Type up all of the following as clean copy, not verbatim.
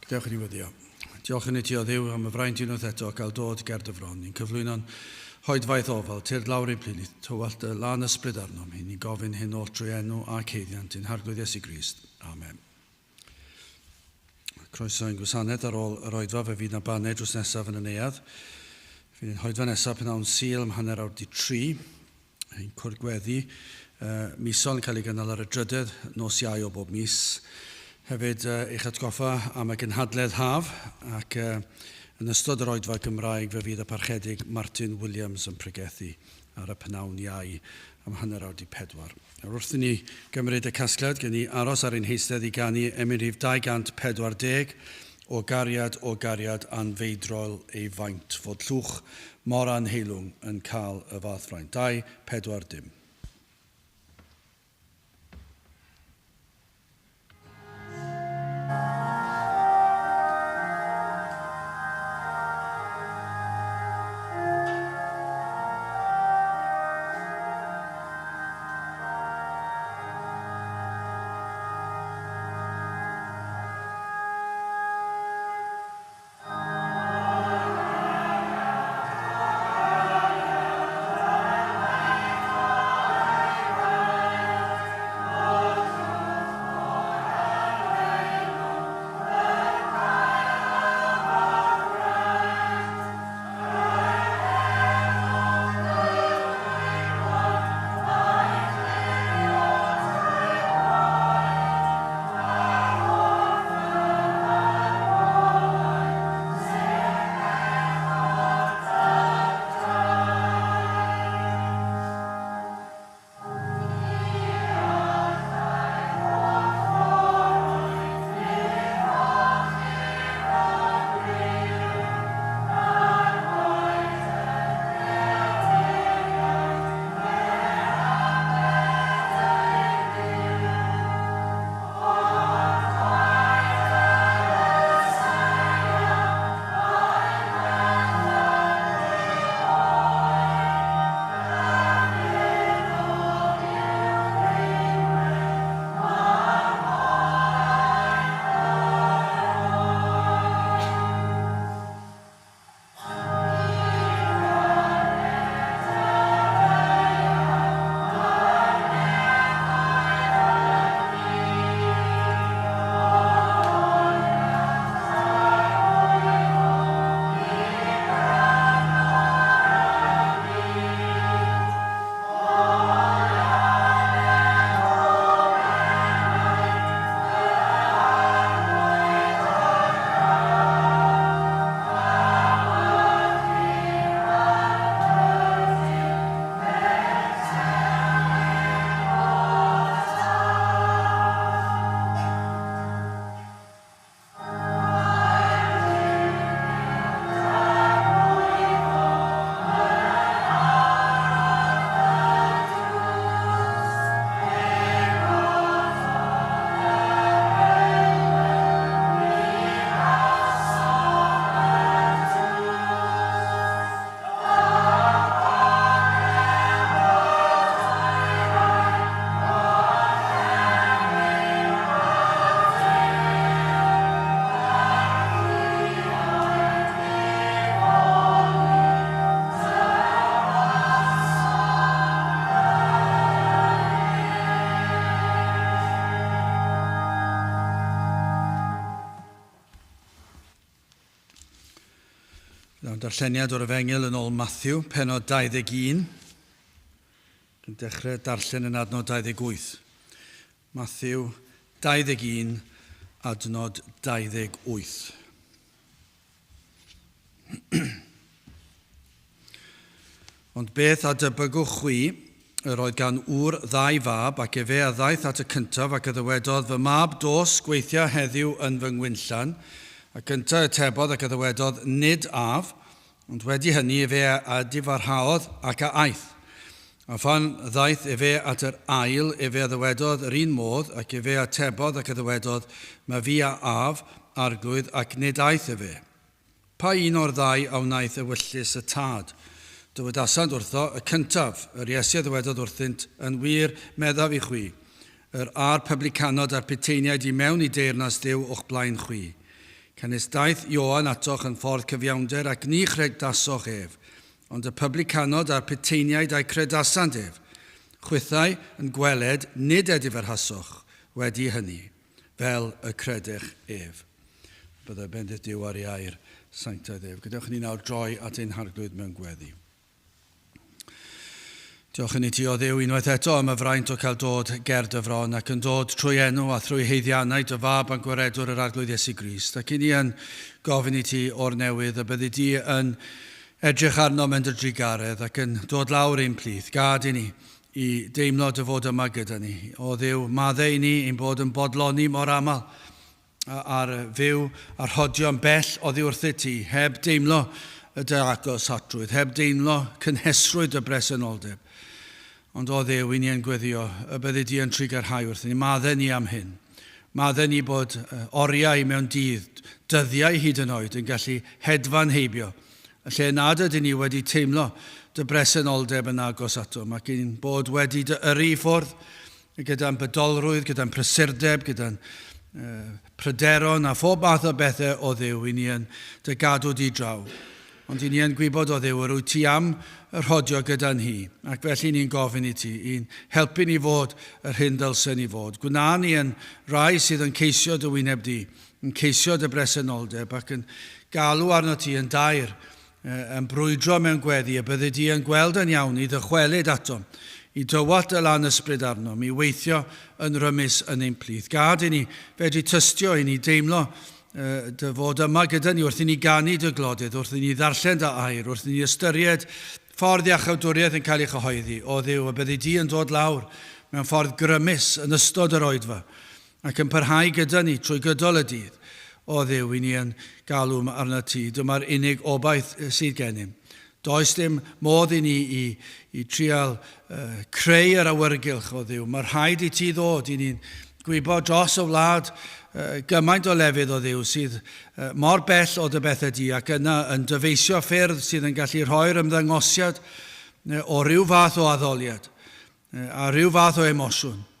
Gadewch i ni weddio. Diolch yn i ti o Dduw am y fraint unwaith eto cael dod ger dy fron. Ni'n cyflwyno'n hoedfaeth ofal, tyrd lawr i'n plith, tywallt dy lân ysbryd arnom. I ni'n gofyn hyn oll trwy enw ac haeddiant ein Harglwydd Iesu Grist. Amen. Croeso i'n gwasanaeth ar ôl yr oedfa, fe fydd na baned drws nesaf yn y neuadd. Fydd ein hoedfa nesaf pnawn Sul am 3:30. Ein cwrdd gweddi uh, misol yn cael ei gynnal ar y drydedd nos Iau o bob mis. Hefyd uh, eich atgoffa am y gynhadledd haf ac uh, yn ystod yr oedfa Gymraeg fe fydd y parchedig Martin Williams yn pregethu ar y pnawn Iau am 3:30. Nawr wrth i ni gymryd y casgliad, gen i aros ar ein heistedd i ganu emyn rhif 240, O gariad, o gariad anfeidrol ei faint, fod llwch mor anheilwng yn cael y fath fraint. 2, 4, dim. Mewn darlleniad o'r Efengyl yn ôl Matthew, penod 21, yn dechrau darllen yn adnod 28. Matthew 21, adnod 28. Ond beth a dybygwch chwi? Yr oedd gan ŵr ddau fab, ac efe a ddaeth at y cyntaf, ac a ddywedodd, Fy mab, dos, gweithia heddiw yn fy ngwinllan. Ac yntau atebodd ac a ddywedodd, Nid af. Ond wedi hynny efe a difarhaodd ac a aeth. A phan ddaeth efe at yr ail, efe a ddywedodd yr un modd, ac efe atebodd ac a ddywedodd, Mae fi a af, Arglwydd, ac nid aeth efe. Pa un o'r ddau a wnaeth ewyllys y tad? Dywedasant wrtho, Y cyntaf. Yr Iesu a ddywedodd wrthynt, Yn wir, meddaf i chwi, yr â'r publicanod a'r puteiniaid i mewn i deyrnas Dduw o'ch blaen chwi. Canys daeth Ioan atoch yn ffordd cyfiawnder ac ni chredasoch ef, ond y publicanod a'r puteiniaid a'i credasant ef. Chwithau yn gweled nid edifarhasoch wedi hynny, fel y credech ef. Byddai bendith Duw ar ei air sanctaidd ef. Gadewch i ni nawr droi at ein Harglwydd mewn gweddi. Diolch yn i ti o Dduw unwaith eto am y fraint o cael dod ger dy fron ac yn dod trwy enw a thrwy haeddiannau dy fab a'n gwaredwr yr Arglwydd Iesu Grist. Ac i ni yn gofyn i ti o'r newydd y byddi di yn edrych arnom yn dy drugaredd ac yn dod lawr ein plith. Gad i ni i deimlo dy fod yma gyda ni. O Dduw, maddau i ni ein bod yn bodloni mor aml ar fyw a rhodio'n bell oddi wrthyt ti, heb deimlo y dy agosatrwydd, heb deimlo cynhesrwydd dy bresenoldeb. Ond o Dduw, i ni yn gweddio y byddi di yn trugarhau wrthyn ni. Maddau ni am hyn. Maddau ni bod oriau mewn dydd, dyddiau hyd yn oed, yn gallu hedfan heibio, y lle nad ydyn ni wedi teimlo dy bresenoldeb yn agos atom, ac ein bod wedi dy yrru i ffwrdd gyda'n bydolrwydd, gyda'n prysurdeb, gyda'n pryderon a phob math o bethau o Dduw, i ni yn dy gadw di draw. Ond i ni yn gwybod o Dduw yr wyt ti am y rhodio gyda ni, ac felly ni'n gofyn i ti, i'n helpu ni fod yr hyn dylsen ni fod. Gwna ni yn rai sydd yn ceisio dy wyneb di, yn ceisio dy bresenoldeb ac yn galw arno ti yn daer, yn brwydro mewn gweddi, y byddi di yn gweld yn iawn i ddychwelyd atom, i dywallt dy lan ysbryd arnom, i weithio yn rymus yn ein plith. Gad i ni fedru tystio, i ni deimlo dy fod yma gyda ni wrth i ni ganu dy glodydd, wrth i ni ddarllen dy air, wrth i ni ystyried ffordd iachawdwriaeth yn cael ei chyhoeddi, o Dduw, y byddi di yn dod lawr mewn ffordd grymus yn ystod yr oedfa, ac yn parhau gyda ni trwy gydol y dydd. O Dduw, i ni yn galw arnat ti, dyma'r unig obaith sydd gennym. Does dim modd i ni i trial creu yr awyrgylch, o Dduw. Mae rhaid i ti ddod i ni'n gwybod dros y wlad gymaint o lefydd, o Dduw, sydd mor bell o dy bethau di, ac yna yn dyfeisio ffyrdd sydd yn gallu rhoi'r ymddangosiad o ryw fath o addoliad a rhyw fath o emosiwn.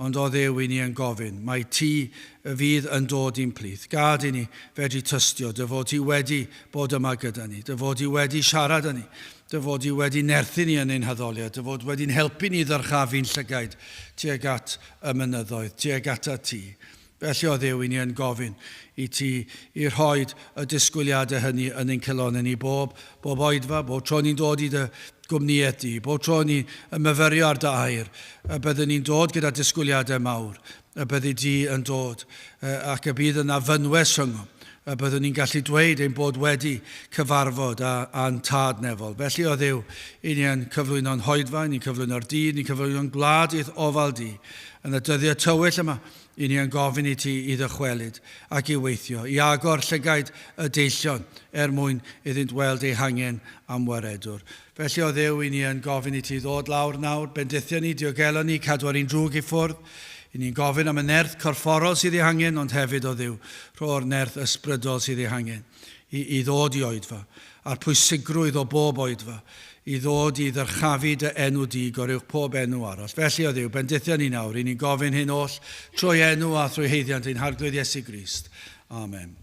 Ond o Dduw, i ni yn gofyn, mai ti fydd yn dod i'n plith. Gad i ni fedru tystio dy fod ti wedi bod yma gyda ni, dy fod ti wedi siarad â ni, dy fod ti wedi nerthu ni yn ein haddoliad, dy fod wedi'n helpu ni ddyrchafu'n llygaid tuag at y mynyddoedd, tuag atat ti. Felly, o Dduw, i ni yn gofyn i ti i rhoid y disgwyliadau hynny yn ein calonnau ni bob, bob oedfa, bob tro ni'n dod i dy gwmnïaeth di, bob tro ni yn myfyrio ar dy air, y byddwn ni'n dod gyda disgwyliadau mawr, y byddi di yn dod, ac y bydd yna fynwes rhyngom, y byddwn ni'n gallu dweud ein bod wedi cyfarfod â'n Tad nefol. Felly, o Dduw, i ni yn cyflwyno'n hoedfa, ni'n cyflwyno'r dydd, ni'n cyflwyno'n gwlad i'th ofal di, yn y dyddiau tywyll yma, I ni yn gofyn i ti i ddychwelyd ac i weithio, i agor llygaid y deillion er mwyn iddynt weld eu hangen am waredwr. Felly, o Dduw, i ni yn gofyn i ti ddod lawr nawr, bendithio ni, diogelo ni, cadw ar un drwg i ffwrdd. I ni'n gofyn am y nerth corfforol sydd ei hangen, ond hefyd, o Dduw, rho'r nerth ysbrydol sydd ei hangen i, i ddod i oedfa, a'r pwysigrwydd o bob oedfa, i ddod i ddyrchafu dy enw di goruwch pob enw arall. Felly, o Dduw, bendithio ni nawr, i ni'n gofyn hyn oll trwy enw a thrwy haeddiant ein Harglwydd Iesu Grist. Amen.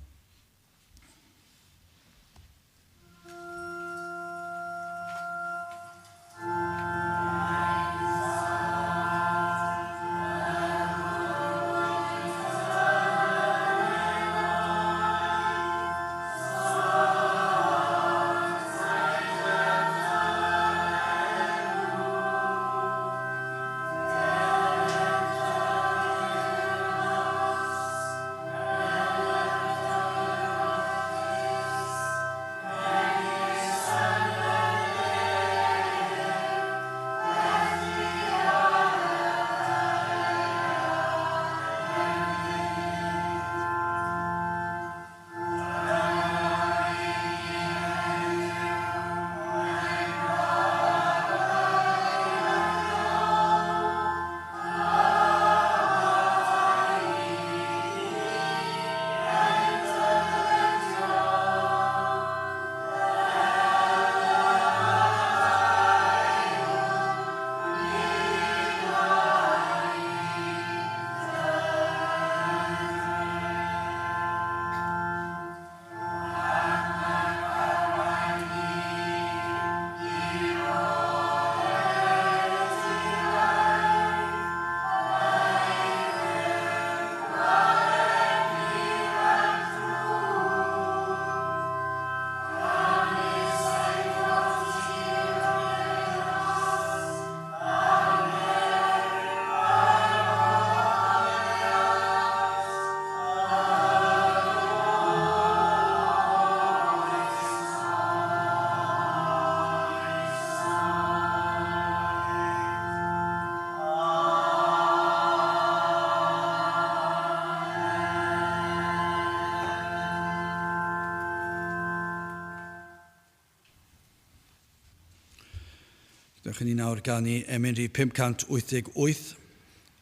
Dewch i ni nawr ganu emyn rhif 588,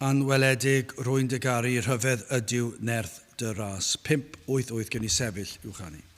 Anweledig rwy'n dy garu, rhyfedd ydyw nerth dy ras. 588 gen i sefyll i'w chanu.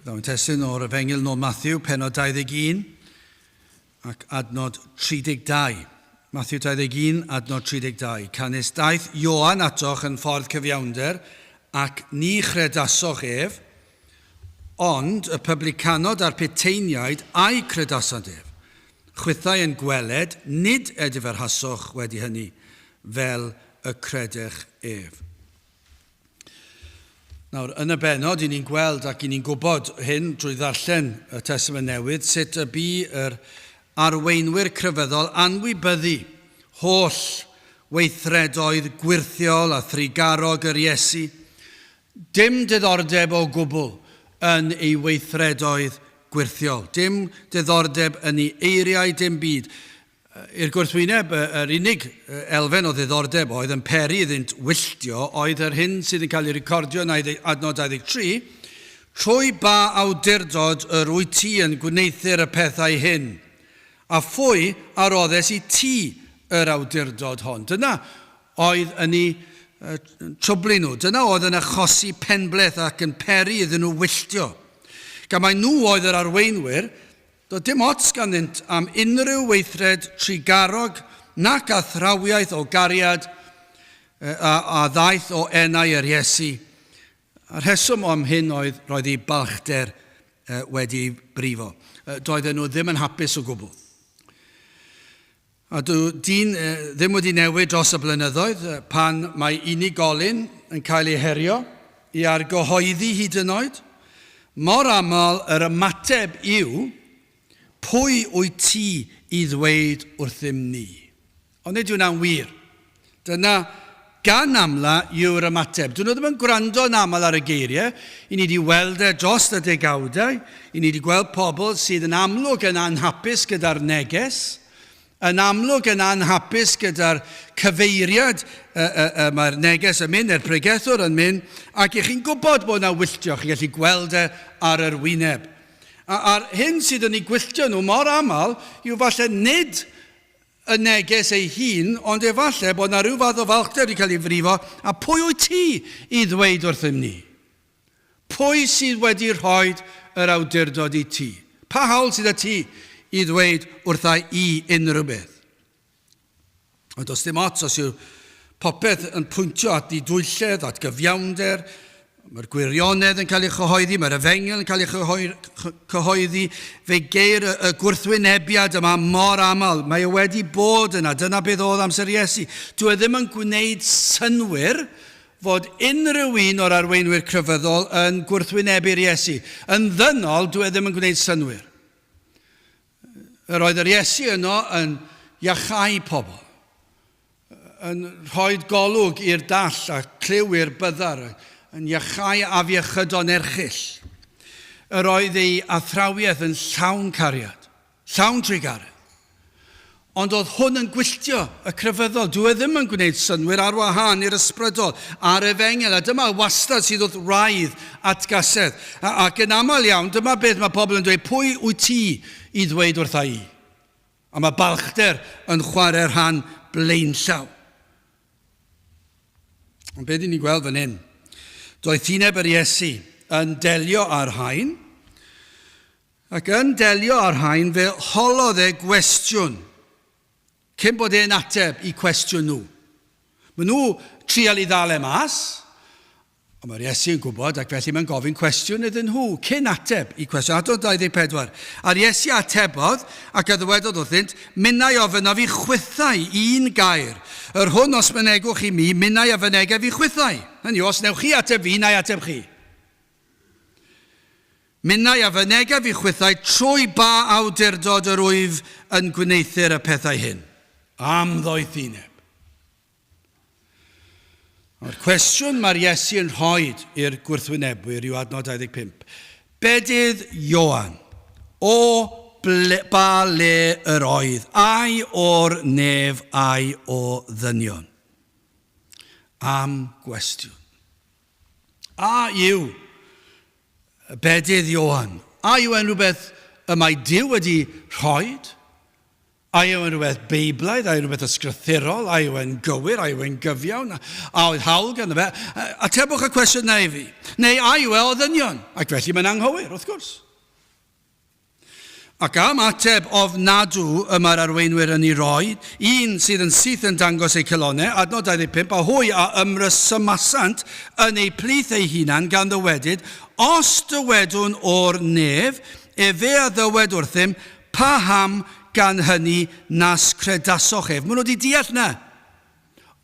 Daw'n testun o'r Efengyl nôl Matthew, penod 21 ac adnod 32. Matthew 21, adnod 32. Canys daeth Ioan atoch yn ffordd cyfiawnder, ac ni chredasoch ef, ond y publicanod a'r puteiniaid a'i credasant ef. Chwithau yn gweled, nid edifarhasoch wedi hynny, fel y credech ef. Nawr, yn y bennod, i ni'n gweld ac i ni'n gwybod hyn drwy ddarllen y Testament Newydd, sut y bu yr arweinwyr crefyddol anwybyddu holl weithredoedd gwyrthiol a thrugarog yr Iesu. Dim diddordeb o gwbl yn ei weithredoedd gwyrthiol. Dim diddordeb yn ei eiriau, dim byd. I'r gwrthwyneb, yr unig elfen o ddiddordeb oedd yn peri iddynt wylltio oedd yr hyn sydd yn cael ei recordio yn adnod 23, Trwy ba awdurdod yr wyt ti yn gwneuthur y pethau hyn? A phwy a roddes i ti yr awdurdod hon? Dyna oedd yn eu trwblu nhw. Dyna oedd yn achosi penbleth ac yn peri iddyn nhw wylltio. Gan mai nhw oedd yr arweinwyr, doedd dim ots ganddynt am unrhyw weithred trugarog nac athrawiaeth o gariad a, a ddaeth o enau yr Iesu. A'r rheswm am hyn oedd roedd eu balchder wedi ei brifo. Doedden nhw ddim yn hapus o gwbl. A dyw dyn ddim wedi newid dros y blynyddoedd pan mae unigolyn yn cael ei herio i argyhoeddi hyd yn oed. Mor aml yr ymateb yw, pwy wyt ti i ddweud wrthym ni? Ond nid yw hwnna'n wir. Dyna gan amla yw'r ymateb. Dyn nhw ddim yn gwrando yn aml ar y geiriau. I ni wedi weld e dros y degawdau. I ni wedi gweld pobl sydd yn amlwg yn anhapus gyda'r neges, yn amlwg yn anhapus gyda'r cyfeiriad y, y, y mae'r neges yn mynd, neu'r pregethwr yn mynd, ac i chi'n gwybod bod yna wylltio, chi'n gallu gweld e ar yr wyneb. A, a'r hyn sydd yn eu gwylltio nhw mor aml yw falle nid y neges ei hun, ond efallai bod 'na ryw fath o falchder wedi cael ei frifo, a pwy wyt ti i ddweud wrthym ni? Pwy sydd wedi rhoi yr awdurdod i ti? Pa hawl sydd â ti i ddweud wrtha i unrhyw beth? Ond does dim ots os yw popeth yn pwyntio at ddidwylledd, at gyfiawnder, Mae'r gwirionedd yn cael ei chyhoeddi, mae'r efengyl yn cael ei cyhoeddi, fe geir y, y gwrthwynebiad yma mor aml. Mae e wedi bod yna, dyna beth oedd amser Iesu. Dwi e ddim yn gwneud synwyr fod unrhyw un o'r arweinwyr crefyddol yn gwrthwynebu'r Iesu. Yn ddynol, dwi e ddim yn gwneud synwyr. Yr oedd yr Iesu yno yn iachau pobl, yn rhoi golwg i'r dall a clyw i'r byddar, yn iachau afiechydon erchyll. Yr oedd ei athrawiaeth yn llawn cariad, llawn trugaredd. Ond oedd hwn yn gwylltio y crefyddol. Dyw e ddim yn gwneud synnwyr ar wahân i'r ysbrydol a'r efengyl. A dyma wastad sydd wrth wraidd atgasedd. A, ac yn aml iawn, dyma beth mae pobl yn dweud, pwy wyt ti i ddweud wrtha i? A mae balchder yn chwarae rhan blaenllaw. Ond beth ni'n gweld fan hyn? Doethineb yr Iesu yn delio â'r rhain, Ac yn delio â'r rhain fe holodd e gwestiwn cyn bod e'n ateb i cwestiwn nhw. Maen nhw trial i ddal e mas, ond mae'r Iesu yn gwybod ac felly mae'n gofyn cwestiwn iddyn nhw cyn ateb i cwestiwn. Adnod 24. A'r Iesu atebodd ac a ddywedodd wrthynt, Minnau ofynnaf i chwithau un gair, yr hwn os mynegwch i mi, minnau a fynegaf i chwithau. Hynny yw, os newch chi ateb fi, na i ateb chi. Minnau a fynegaf i chwithau trwy ba awdurdod yr wyf yn gwneuthur y pethau hyn. Am ddoethineb. A'r cwestiwn mae'r Iesu yn rhoi i'r gwrthwynebwyr yw adnod 25. Bedydd Ioan, o ble, ba le yr oedd, ai o'r nef ai o ddynion? Am gwestiwn. A yw bedydd Ioan, a yw e'n rhywbeth y mae Duw wedi rhoi? A yw e'n rhywbeth Beiblaidd? A yw e'n rhywbeth ysgrythurol? A yw e'n gywir? A yw e'n gyfiawn? A oedd hawl ganddo fe? Atebwch y cwestiwn na i fi. Neu a yw e o ddynion? Ac felly mae'n anghywir, wrth gwrs. Ac am ateb ofnadw y mae'r arweinwyr yn ei roi, un sydd yn syth yn dangos eu calonnau, adnod 25, a hwy a ymresymasant yn eu plith eu hunan gan ddywedyd, Os dywedwn o'r nef, efe a ddywed wrthym, Paham gan hynny nas credasoch ef? Maen nhw wedi deall na.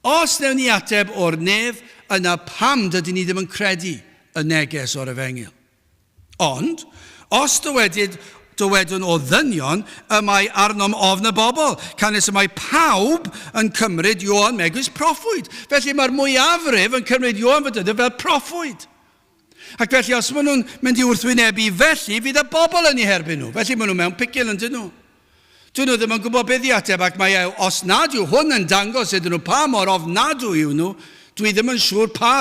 Os wnewn ni ateb o'r nef, yna pam dydyn ni ddim yn credu y neges o'r efengyl? Ond, os dywedyd dywedwn o ddynion, y mae arnom ofn y bobl, canys y mae pawb yn cymryd Ioan megis proffwyd. Felly mae'r mwyafrif yn cymryd Ioan Fedyddiwr fel proffwyd. Ac felly os maen nhw'n mynd i wrthwynebu felly, fydd y bobl yn eu herbyn nhw. Felly maen nhw mewn picil yn dyn nhw. Dyn nhw ddim yn gwybod beth i ateb ac mae e, os nad yw hwn yn dangos iddyn nhw pa mor ofnadwy yw nhw, dwi ddim yn siŵr pa,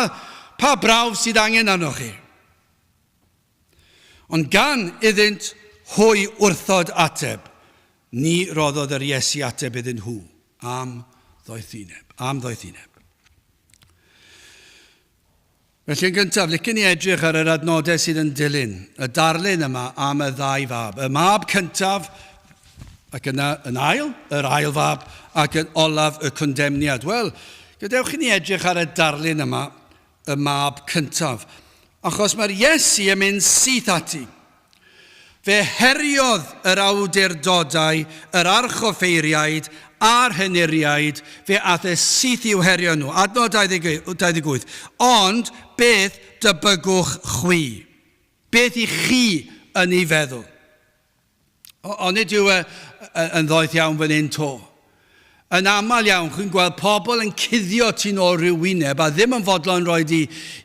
pa brawf sydd angen arnoch chi. Ond gan iddynt hwy wrthod ateb, ni roddodd yr Iesu ateb iddyn nhw am ddoethineb. Am ddoethineb. Felly yn gyntaf, licen i edrych ar yr adnodau sydd yn dilyn y darlun yma am y ddau fab. Y mab cyntaf, ac yna yn ail, yr ail fab, ac yn olaf y condemniad. Wel, gadewch i ni edrych ar y darlun yma y mab cyntaf, achos mae'r Iesu yn mynd syth ati. Fe heriodd yr awdurdodau, yr archoffeiriaid a'r henuriaid, fe ath e syth i'w herio nhw. Adnod 28. Ond beth dybygwch chwi? Beth i chi yn ei feddwl? Onid yw e yn ddoeth iawn fan hyn to? Yn aml iawn, chi'n gweld pobl yn cuddio tu nôl rhyw wyneb a ddim yn fodlon rhoi i,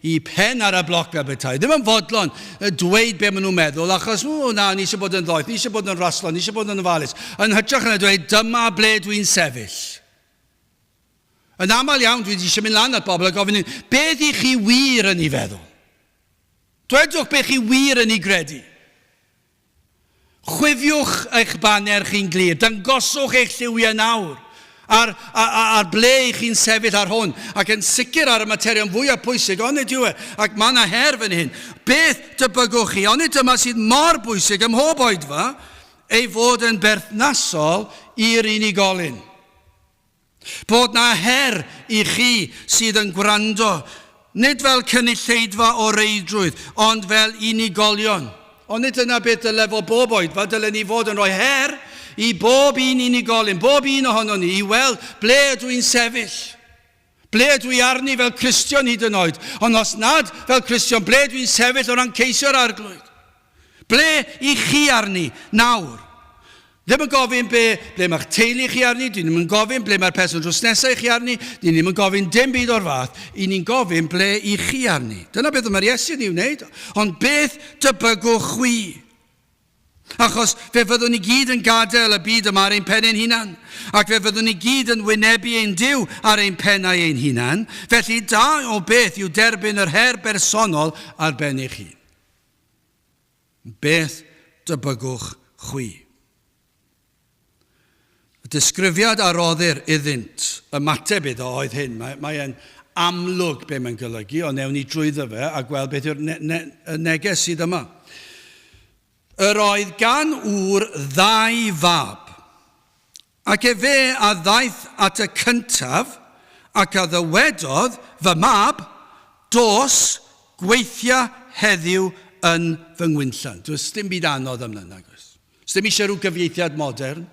i pen ar y bloc fel petai. Ddim yn fodlon dweud be maen nhw'n meddwl, achos, o na, ni eisiau bod yn ddoeth, ni eisiau bod yn raslon, ni eisiau bod yn ofalus. Yn hytrach na dweud, dyma ble dwi'n sefyll. Yn aml iawn, dwi eisiau mynd lan at bobl a gofyn, beth i chi wir yn ei feddwl? Dwedwch beth chi wir yn ei gredu. Chwifiwch eich baner chi'n glir, dangoswch eich lliwiau nawr ar, ar, ar ble i chi'n sefyll ar hwn, ac yn sicr ar y materion fwyaf pwysig, onid yw e? Ac mae yna her fan hyn. Beth dybygwch chi? Onid dyma sydd mor bwysig ym mhob oedfa, ei fod yn berthnasol i'r unigolyn. Bod 'na her i chi sydd yn gwrando, nid fel cynulleidfa o reidrwydd, ond fel unigolion. Ond nid dyna beth dyle fod bob oedfa, dylen ni fod yn rhoi her i bob un unigolyn, bob un ohonon ni, i weld ble ydw i'n sefyll. Ble ydw i arni fel Cristion hyd yn oed, ond os nad fel Cristion, ble ydw i'n sefyll o ran ceisio'r Arglwydd? Ble i chi arni nawr? Ddim yn gofyn be, ble mae'ch teulu chi arni, dyn ni'm yn gofyn ble mae'r person drws nesaf i chi arni, dyn ni'm yn gofyn dim byd o'r fath, i ni'n gofyn ble i chi arni. Dyna beth mae'r Iesu yn ei wneud, ond beth dybygwch chwi? Achos fe fyddwn ni gyd yn gadael y byd yma ar ein pen ein hunan, ac fe fyddwn ni gyd yn wynebu ein Duw ar ein pennau ein hunan, felly da o beth yw derbyn yr her bersonol ar ben eich hun. Beth dybygwch chwi? Y disgrifiad a roddir iddynt, ymateb iddo oedd hyn. Mae, mae e'n amlwg be mae'n golygu, ond ewn ni drwyddo fe a gweld beth yw'r ne, ne, y neges sydd yma. Yr oedd gan ŵr ddau fab, ac efe a ddaeth at y cyntaf, ac a ddywedodd, Fy mab, dos, gweithia heddiw yn fy ngwinllan. Does dim byd anodd am hynny, nag oes? Sdim eisiau rhyw gyfieithiad modern.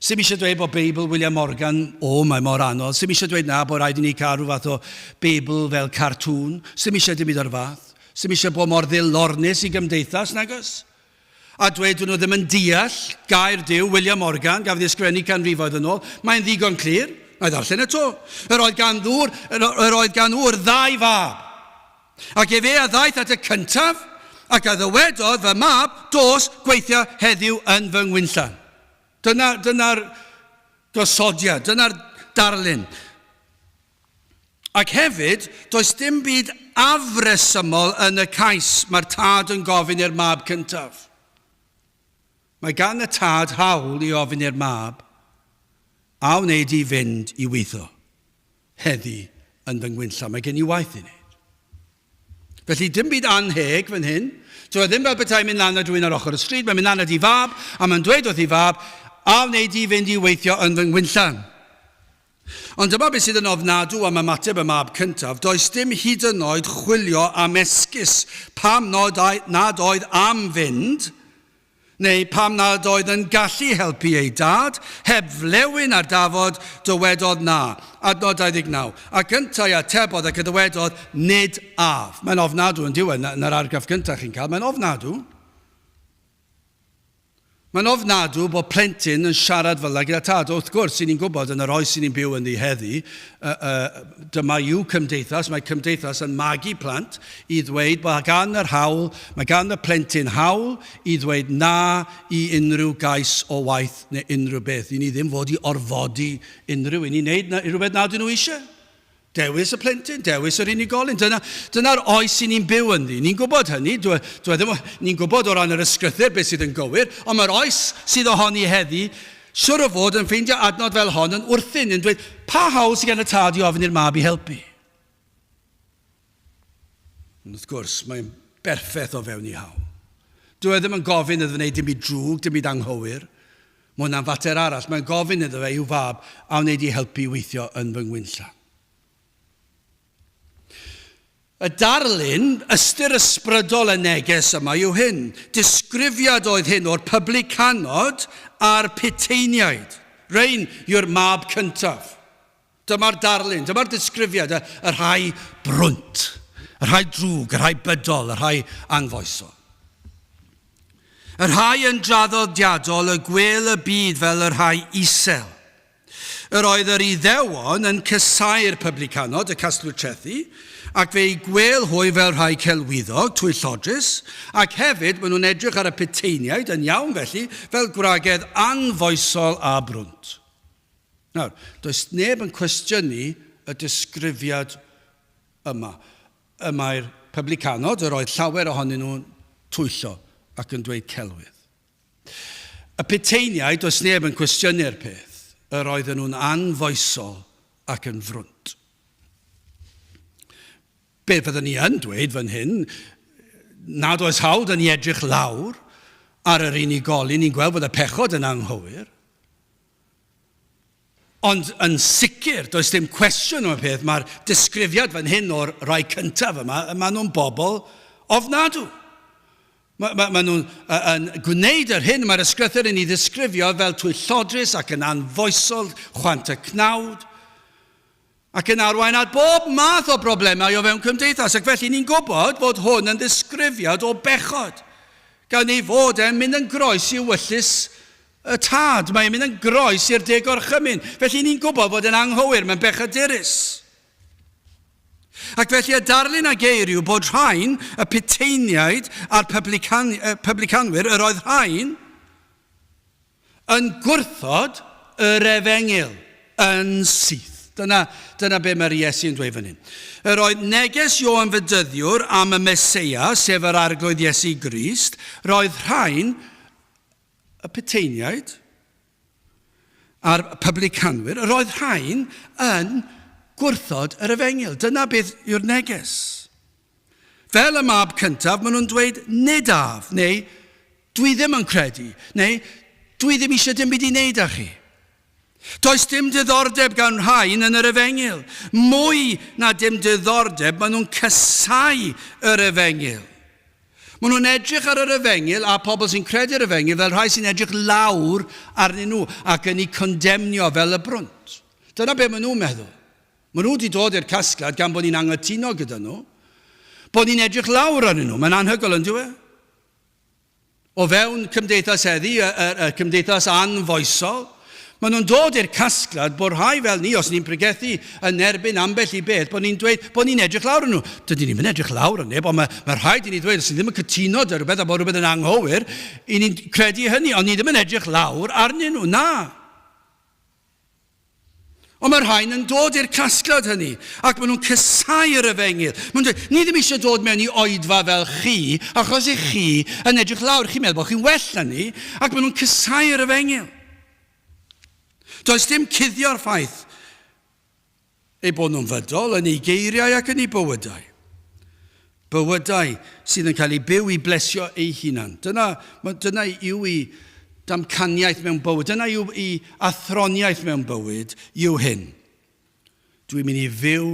Sdim eisiau dweud bod Beibl William Morgan, o, mae mor anodd. Sdim eisiau dweud na bod rhaid i ni cael rhyw fath o Beibl fel cartŵn. Sdim eisiau dim byd o'r fath. Sdim eisiau bod mor ddilornus i gymdeithas, nag oes? A dweud dyn nhw ddim yn deall gair Duw, William Morgan, gafodd ei ysgrifennu canrifoedd yn ôl, mae'n ddigon clir. Na i ddarllen eto. Yr oedd gan ddŵr, yr oedd gan ŵr ddau fab. Ac efe a ddaeth at y cyntaf, ac a ddywedodd, Fy mab, dos, gweithia heddiw yn fy ngwinllan. Dyna, dyna'r gosodiad, dyna'r darlun. Ac hefyd, does dim byd afresymol yn y cais mae'r tad yn gofyn i'r mab cyntaf. Mae gan y tad hawl i ofyn i'r mab, a wneud i fynd i weithio heddi yn fy ngwinllan. Mae gen i waith i wneud. Felly, dim byd annheg fan hyn. Dyw e ddim fel petai'n mynd lan at rhywun ar ochr y stryd, mae'n mynd lan at ei fab, a mae'n dweud wrth ei fab, a wneud i fynd i weithio yn fy ngwinllan. Ond dyma beth sydd yn ofnadw am ymateb y mab cyntaf, does dim hyd yn oed chwilio am esgus pam nad oedd am fynd, neu pam nad oedd yn gallu helpu ei dad, heb flewyn ar dafod, dywedodd na. Adnod 29. Ac yntau atebodd ac y dywedodd, nid af. Mae'n ofnadw yn diwedd, na'r argraff gyntaf chi'n cael, mae'n ofnadw. Mae'n ofnadw bod plentyn yn siarad fel 'na gyda tad. Wrth gwrs, i ni'n gwybod yn yr oes i ni'n byw ynddi heddi, uh, uh, dyma yw cymdeithas, mae cymdeithas yn magu plant i ddweud bod gan yr hawl, mae gan y plentyn hawl i ddweud na i unrhyw gais o waith neu unrhyw beth. I ni ddim fod i orfodi unrhyw un i wneud na, rhywbeth nad ydyn nhw eisiau. Dewis y plentyn, dewis yr unigolyn. Dyna, dyna'r oes i ni'n byw ynddi. Ni'n gwybod hynny, dwi, dwi ddim, ni'n gwybod o ran yr ysgrythur beth sydd yn gywir, ond mae'r oes sydd ohoni heddi, siwr o fod yn ffeindio adnod fel hon yn wrthyn, yn dweud, pa hawl sydd gan y tad i ofyn i'r mab i helpu? Ond wrth gwrs, mae'n berffaith o fewn ei hawl. Dyw e ddim yn gofyn iddo fe wneud dim byd drwg, dim byd anghywir. Mae hwnna'n fater arall. Mae'n gofyn iddo fe i'w fab a wneud i helpu i weithio yn fy ngwinllan. Y darlun, ystyr ysbrydol y neges yma yw hyn. Disgrifiad oedd hyn o'r publicanod a'r puteiniaid. Rhain yw'r mab cyntaf. Dyma'r darlun, dyma'r disgrifiad, y, y rhai brwnt, y rhai drwg, y rhai bydol, y rhai anfoesol. Y rhai yn draddodiadol y gwêl y byd fel y rhai isel. Yr oedd yr Iddewon yn cysau'r publicanod, y casglwyr trethi, ac fe'i gwêl hwy fel rhai celwyddog, twyllodrus, ac hefyd maen nhw'n edrych ar y puteiniaid, yn iawn felly, fel gwragedd anfoesol a brwnt. Nawr, does neb yn cwestiynu y disgrifiad yma. Y mae'r publicanod, yr oedd llawer ohonyn nhw'n twyllo ac yn dweud celwydd. Y puteiniaid, does neb yn cwestiynu'r peth. Yr oedden nhw'n anfoesol ac yn frwnt. Be fyddwn ni yn dweud fan hyn, nad oes hawl da ni edrych lawr ar yr unigolyn, ni'n gweld bod y pechod yn anghywir. Ond yn sicr, does dim cwestiwn am y peth, mae'r disgrifiad fan hyn o'r rhai cyntaf yma, maen nhw'n bobl ofnadw. Mae, mae, mae nhw'n yn gwneud yr hyn mae'r ysgrythur yn ei ddisgrifio fel twyllodrus ac yn anfoesol, chwant y cnawd, ac yn arwain at bob math o broblemau o fewn cymdeithas. Ac felly ni'n gwybod fod hwn yn ddisgrifiad o bechod, gan ei fod e'n mynd yn groes i ewyllys y tad, mae'n mynd yn groes i'r deg gorchymyn. Felly ni'n gwybod fod e'n anghywir, mae'n bechadurus. Ac felly y darlun a geir yw bod rhain, y puteiniaid a'r publican, publicanwyr, yr oedd rhain yn gwrthod yr efengyl yn syth. Dyna, dyna be mae'r Iesu yn dweud fan hyn. Yr oedd neges Ioan Fedyddiwr am y Meseia, sef yr Arglwydd Iesu Grist, roedd rhain, y puteiniaid a'r publicanwyr, yr oedd rhain yn gwrthod yr efengyl. Dyna beth yw'r neges. Fel y mab cyntaf, maen nhw'n dweud, nid af, neu dwi ddim yn credu, neu dwi ddim eisiau dim byd i wneud â chi. Does dim diddordeb gan rhain yn yr efengyl. Mwy na dim diddordeb, maen nhw'n casau yr efengyl. Maen nhw'n edrych ar yr efengyl a pobl sy'n credu'r efengyl fel rhai sy'n edrych lawr arnyn nhw ac yn eu condemnio fel y brwnt. Dyna be maen nhw'n meddwl. Maen nhw wedi dod i'r casgliad, gan bod ni'n anghytuno gyda nhw, bod ni'n edrych lawr arnyn nhw. Mae'n anhygoel, yn dyw e? O fewn cymdeithas heddi, y, y, y cymdeithas anfoesol, maen nhw'n dod i'r casgliad bod rhai fel ni, os ni'n pregethu yn erbyn ambell i beth, bod ni'n dweud bod ni'n edrych lawr arnyn nhw. Dydyn ni'n edrych lawr ar neb, ond mae, mae rhaid i ni ddweud, os ni ddim yn cytuno dy rhywbeth a bod rhywbeth yn anghywir, i ni'n credu hynny, ond ni ddim yn edrych lawr arnyn nhw, na. Ond mae'r rhain yn dod i'r casgliad hynny, ac maen nhw'n casáu'r efengyl. Maen nhw'n dweud, ni ddim eisiau dod mewn i oedfa fel chi, achos i chi yn edrych lawr, chi'n meddwl bod chi'n well na ni, ac maen nhw'n casáu'r efengyl. Does dim cuddio'r ffaith eu bod nhw'n fydol yn eu geiriau ac yn eu bywydau. Bywydau sydd yn cael eu byw i blesio eu hunan. Dyna, dyna yw i damcaniaeth mewn bywyd, dyna yw i athroniaeth mewn bywyd, yw hyn. Dwi'n mynd i fyw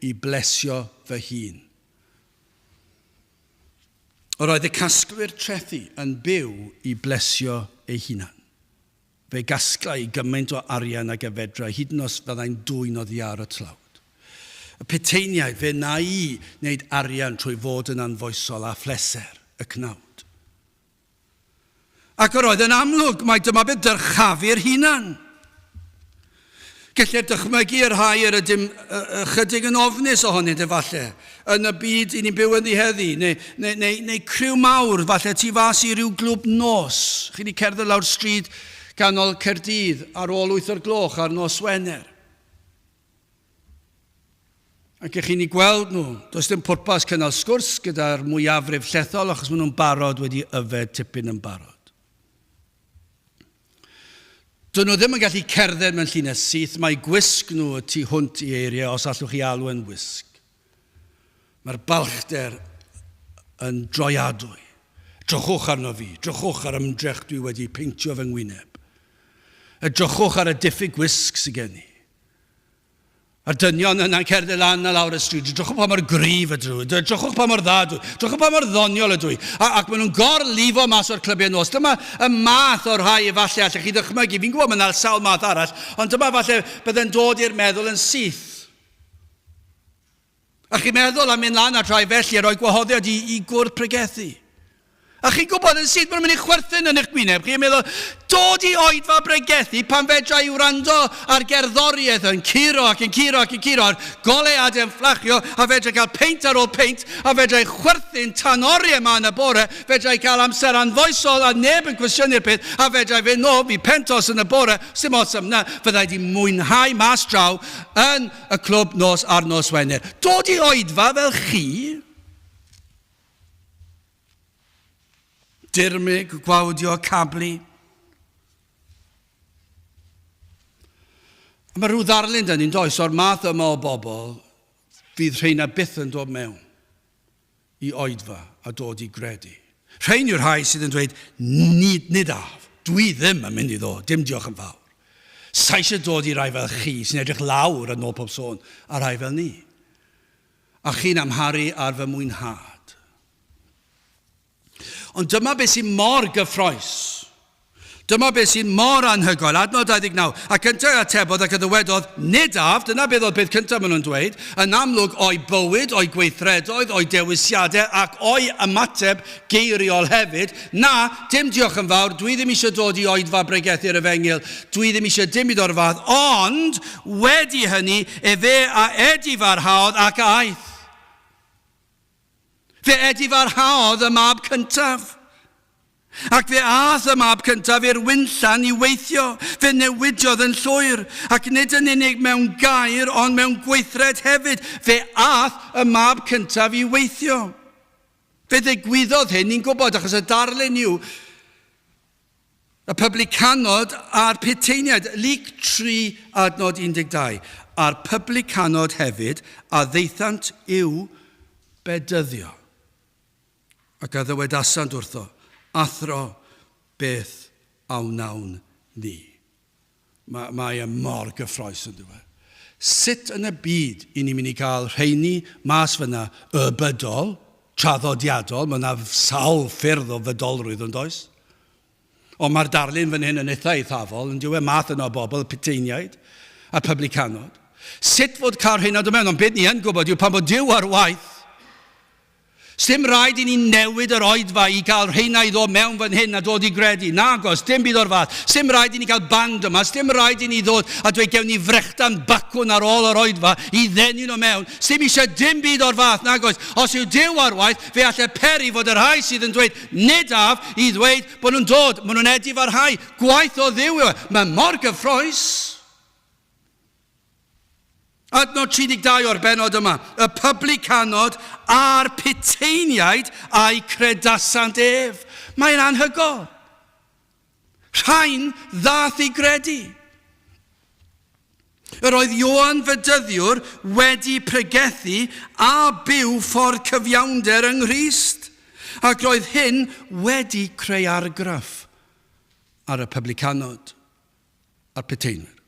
i blesio fy hun. Yr oedd y casglwyr trethi yn byw i blesio eu hunan. Fe gasglai gymaint o arian ag a fedrai, hyd yn os fyddai'n dwyn oddi ar y tlawd. Y puteiniaid, fe wna i wneud arian trwy fod yn anfoesol a phleser y cnawd. Ac yr oedd yn amlwg mai dyma beth dyrchafu'r hunan. Gellir dychmygu y rhai yr ydym ychydig yn ofnus ohonynt efallai, yn y byd i ni'n byw ynddi heddi, neu, neu, neu, neu criw mawr, falle tu fas i ryw glwb nos. Chi wedi cerdded lawr stryd ganol Caerdydd ar ôl 8 o'r gloch ar nos Wener. Ac ych chi'n eu gweld nhw, does dim pwrpas cynnal sgwrs gyda'r mwyafrif llethol achos maen nhw'n barod wedi yfed tipyn yn barod. Dyn nhw ddim yn gallu cerdded mewn llinell syth, mae gwisg nhw y tu hwnt i eiriau os allwch chi alw yn wisg. Mae'r balchder yn droiadwy. Drychwch arno fi, drychwch ar ymdrech dwi wedi peintio fy ngwyneb. Edrychwch ar y diffyg gwisg sydd gen i. A'r dynion yna'n cerdded lan a lawr y stryd. Drychwch pa mor gryf ydw i. Drychwch pa mor dda ydw i. Drychwch pa mor ddoniol ydw i. A, ac maen nhw'n gorlifo mas o'r clybiau nos. Dyma y math o'r rhai efallai allech chi ddychmygu. Fi'n gwybod mae yna sawl math arall, ond dyma falle bydde'n dod i'r meddwl yn syth. A chi'n meddwl am mynd lan at rhai felly a rhoi gwahoddiad i, i gwrdd pregethu. A chi'n gwybod yn syth maen nhw'n mynd i chwerthin yn eich gwyneb chi a meddwl, dod i oedfa bregethu pan fedra i wrando ar gerddoriaeth yn curo ac yn curo ac yn curo a'r goleuadau yn fflachio a fedra i gael peint ar ôl peint a fedra i chwerthin tan oriau yma yn y bore, fedra i gael amser anfoesol a neb yn cwestiynu'r peth a fedra i fynd nôl fi pentos yn y bore, sim ots am 'na, fydda i 'di mwynhau mas draw yn y clwb nos ar nos Wener. Dod i oedfa fel chi? Dirmyg, gwawdio, cablu. A mae rhyw ddarlun dyn ni'n does o'r math yma o bobl fydd rheina byth yn dod mewn i oedfa a dod i gredu. Rhein yw'r rhai sydd yn dweud, nid, nid af, dwi ddim yn mynd i ddod, dim diolch yn fawr. Sa eisiau dod i rai fel chi sy'n edrych lawr yn ôl pob sôn a rhai fel ni. A chi'n amharu ar fy mwynhad. Ond dyma beth sy'n mor gyffroes. Dyma beth sy'n mor anhygoel. Adnod 29. Ac yntau atebodd ac y ddywedodd, nid af, dyna beth oedd peth cyntaf maen nhw'n dweud, yn amlwg o'i bywyd, o'i gweithredoedd, o'i dewisiadau ac o'i ymateb geiriol hefyd, na, dim diolch yn fawr, dwi ddim eisiau dod i oedfa bregethu'r efengyl, dwi ddim eisiau dim byd o'r fath, ond wedi hynny, efe a edifarhaodd ac a aeth. Fe edifarhaodd y mab cyntaf. Ac fe aeth y mab cyntaf i'r winllan i weithio. Fe newidiodd yn llwyr, ac nid yn unig mewn gair, ond mewn gweithred hefyd. Fe aeth y mab cyntaf i weithio. Fe ddigwyddodd hyn, ni'n gwybod, achos y darlun yw y publicanod a'r puteiniaid. Luc 3 adnod 12. A'r publicanod hefyd a ddaethant i'w bedyddio. Ac a ddywedasant wrtho, Athro, beth a wnawn ni? Mae, mae e mor gyffroes yn dyw e. Sut yn y byd i ni'n mynd i gael rheini mas fyna y bydol, traddodiadol, mae yna sawl ffyrdd o fydolrwydd yn does? Ond mae'r darlun fan hyn yn eitha eithafol, yn dyw e, math yna o bobl, y puteiniaid a'r publicanod. Sut fod cael rheina do mewn? Ond beth ni yn gwybod yw pan bod Duw ar waith, Sdim rhaid i ni newid yr oedfa i gael rheina i ddod mewn fan hyn a dod i gredu. Nagos, dim byd o'r fath. Sdim rhaid i ni gael band yma. Sdim rhaid i ni ddod a dweud gewn ni frechdan bacwn ar ôl yr oedfa i ddenu nhw mewn. Sdim eisiau dim byd o'r fath, nagos. Os yw Duw ar waith, fe alle peri fod y rhai sydd yn dweud nid af i ddweud bod nhw'n dod. Maen nhw'n edifarhau. Gwaith o Dduw yw e. Mae mor gyffrous. Adnod 32 o'r bennod yma. Y publicanod a'r puteiniaid a'i credasant ef. Mae'n anhygoel. Rhain ddath i gredu. Yr oedd Ioan Fedyddiwr wedi pregethu a byw ffordd cyfiawnder yng Nghrist, ac roedd hyn wedi creu argraff ar y publicanod a'r puteinwyr.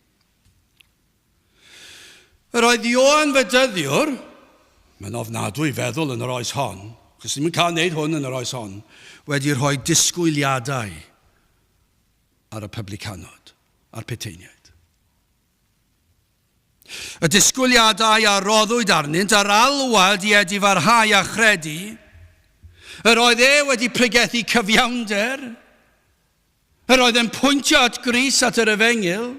Yr oedd Ioan Fedyddiwr, mae'n ofnadwy feddwl yn yr oes hon, chos ni'n cael wneud hwn yn yr oes hon, wedi rhoi disgwyliadau ar y publicanod a'r puteiniaid. Y disgwyliadau a roddwyd arnynt, yr alwad i edifarhau a chredu, yr oedd e wedi pregethu cyfiawnder. Yr oedd yn pwyntio at Grist, at yr efengyl,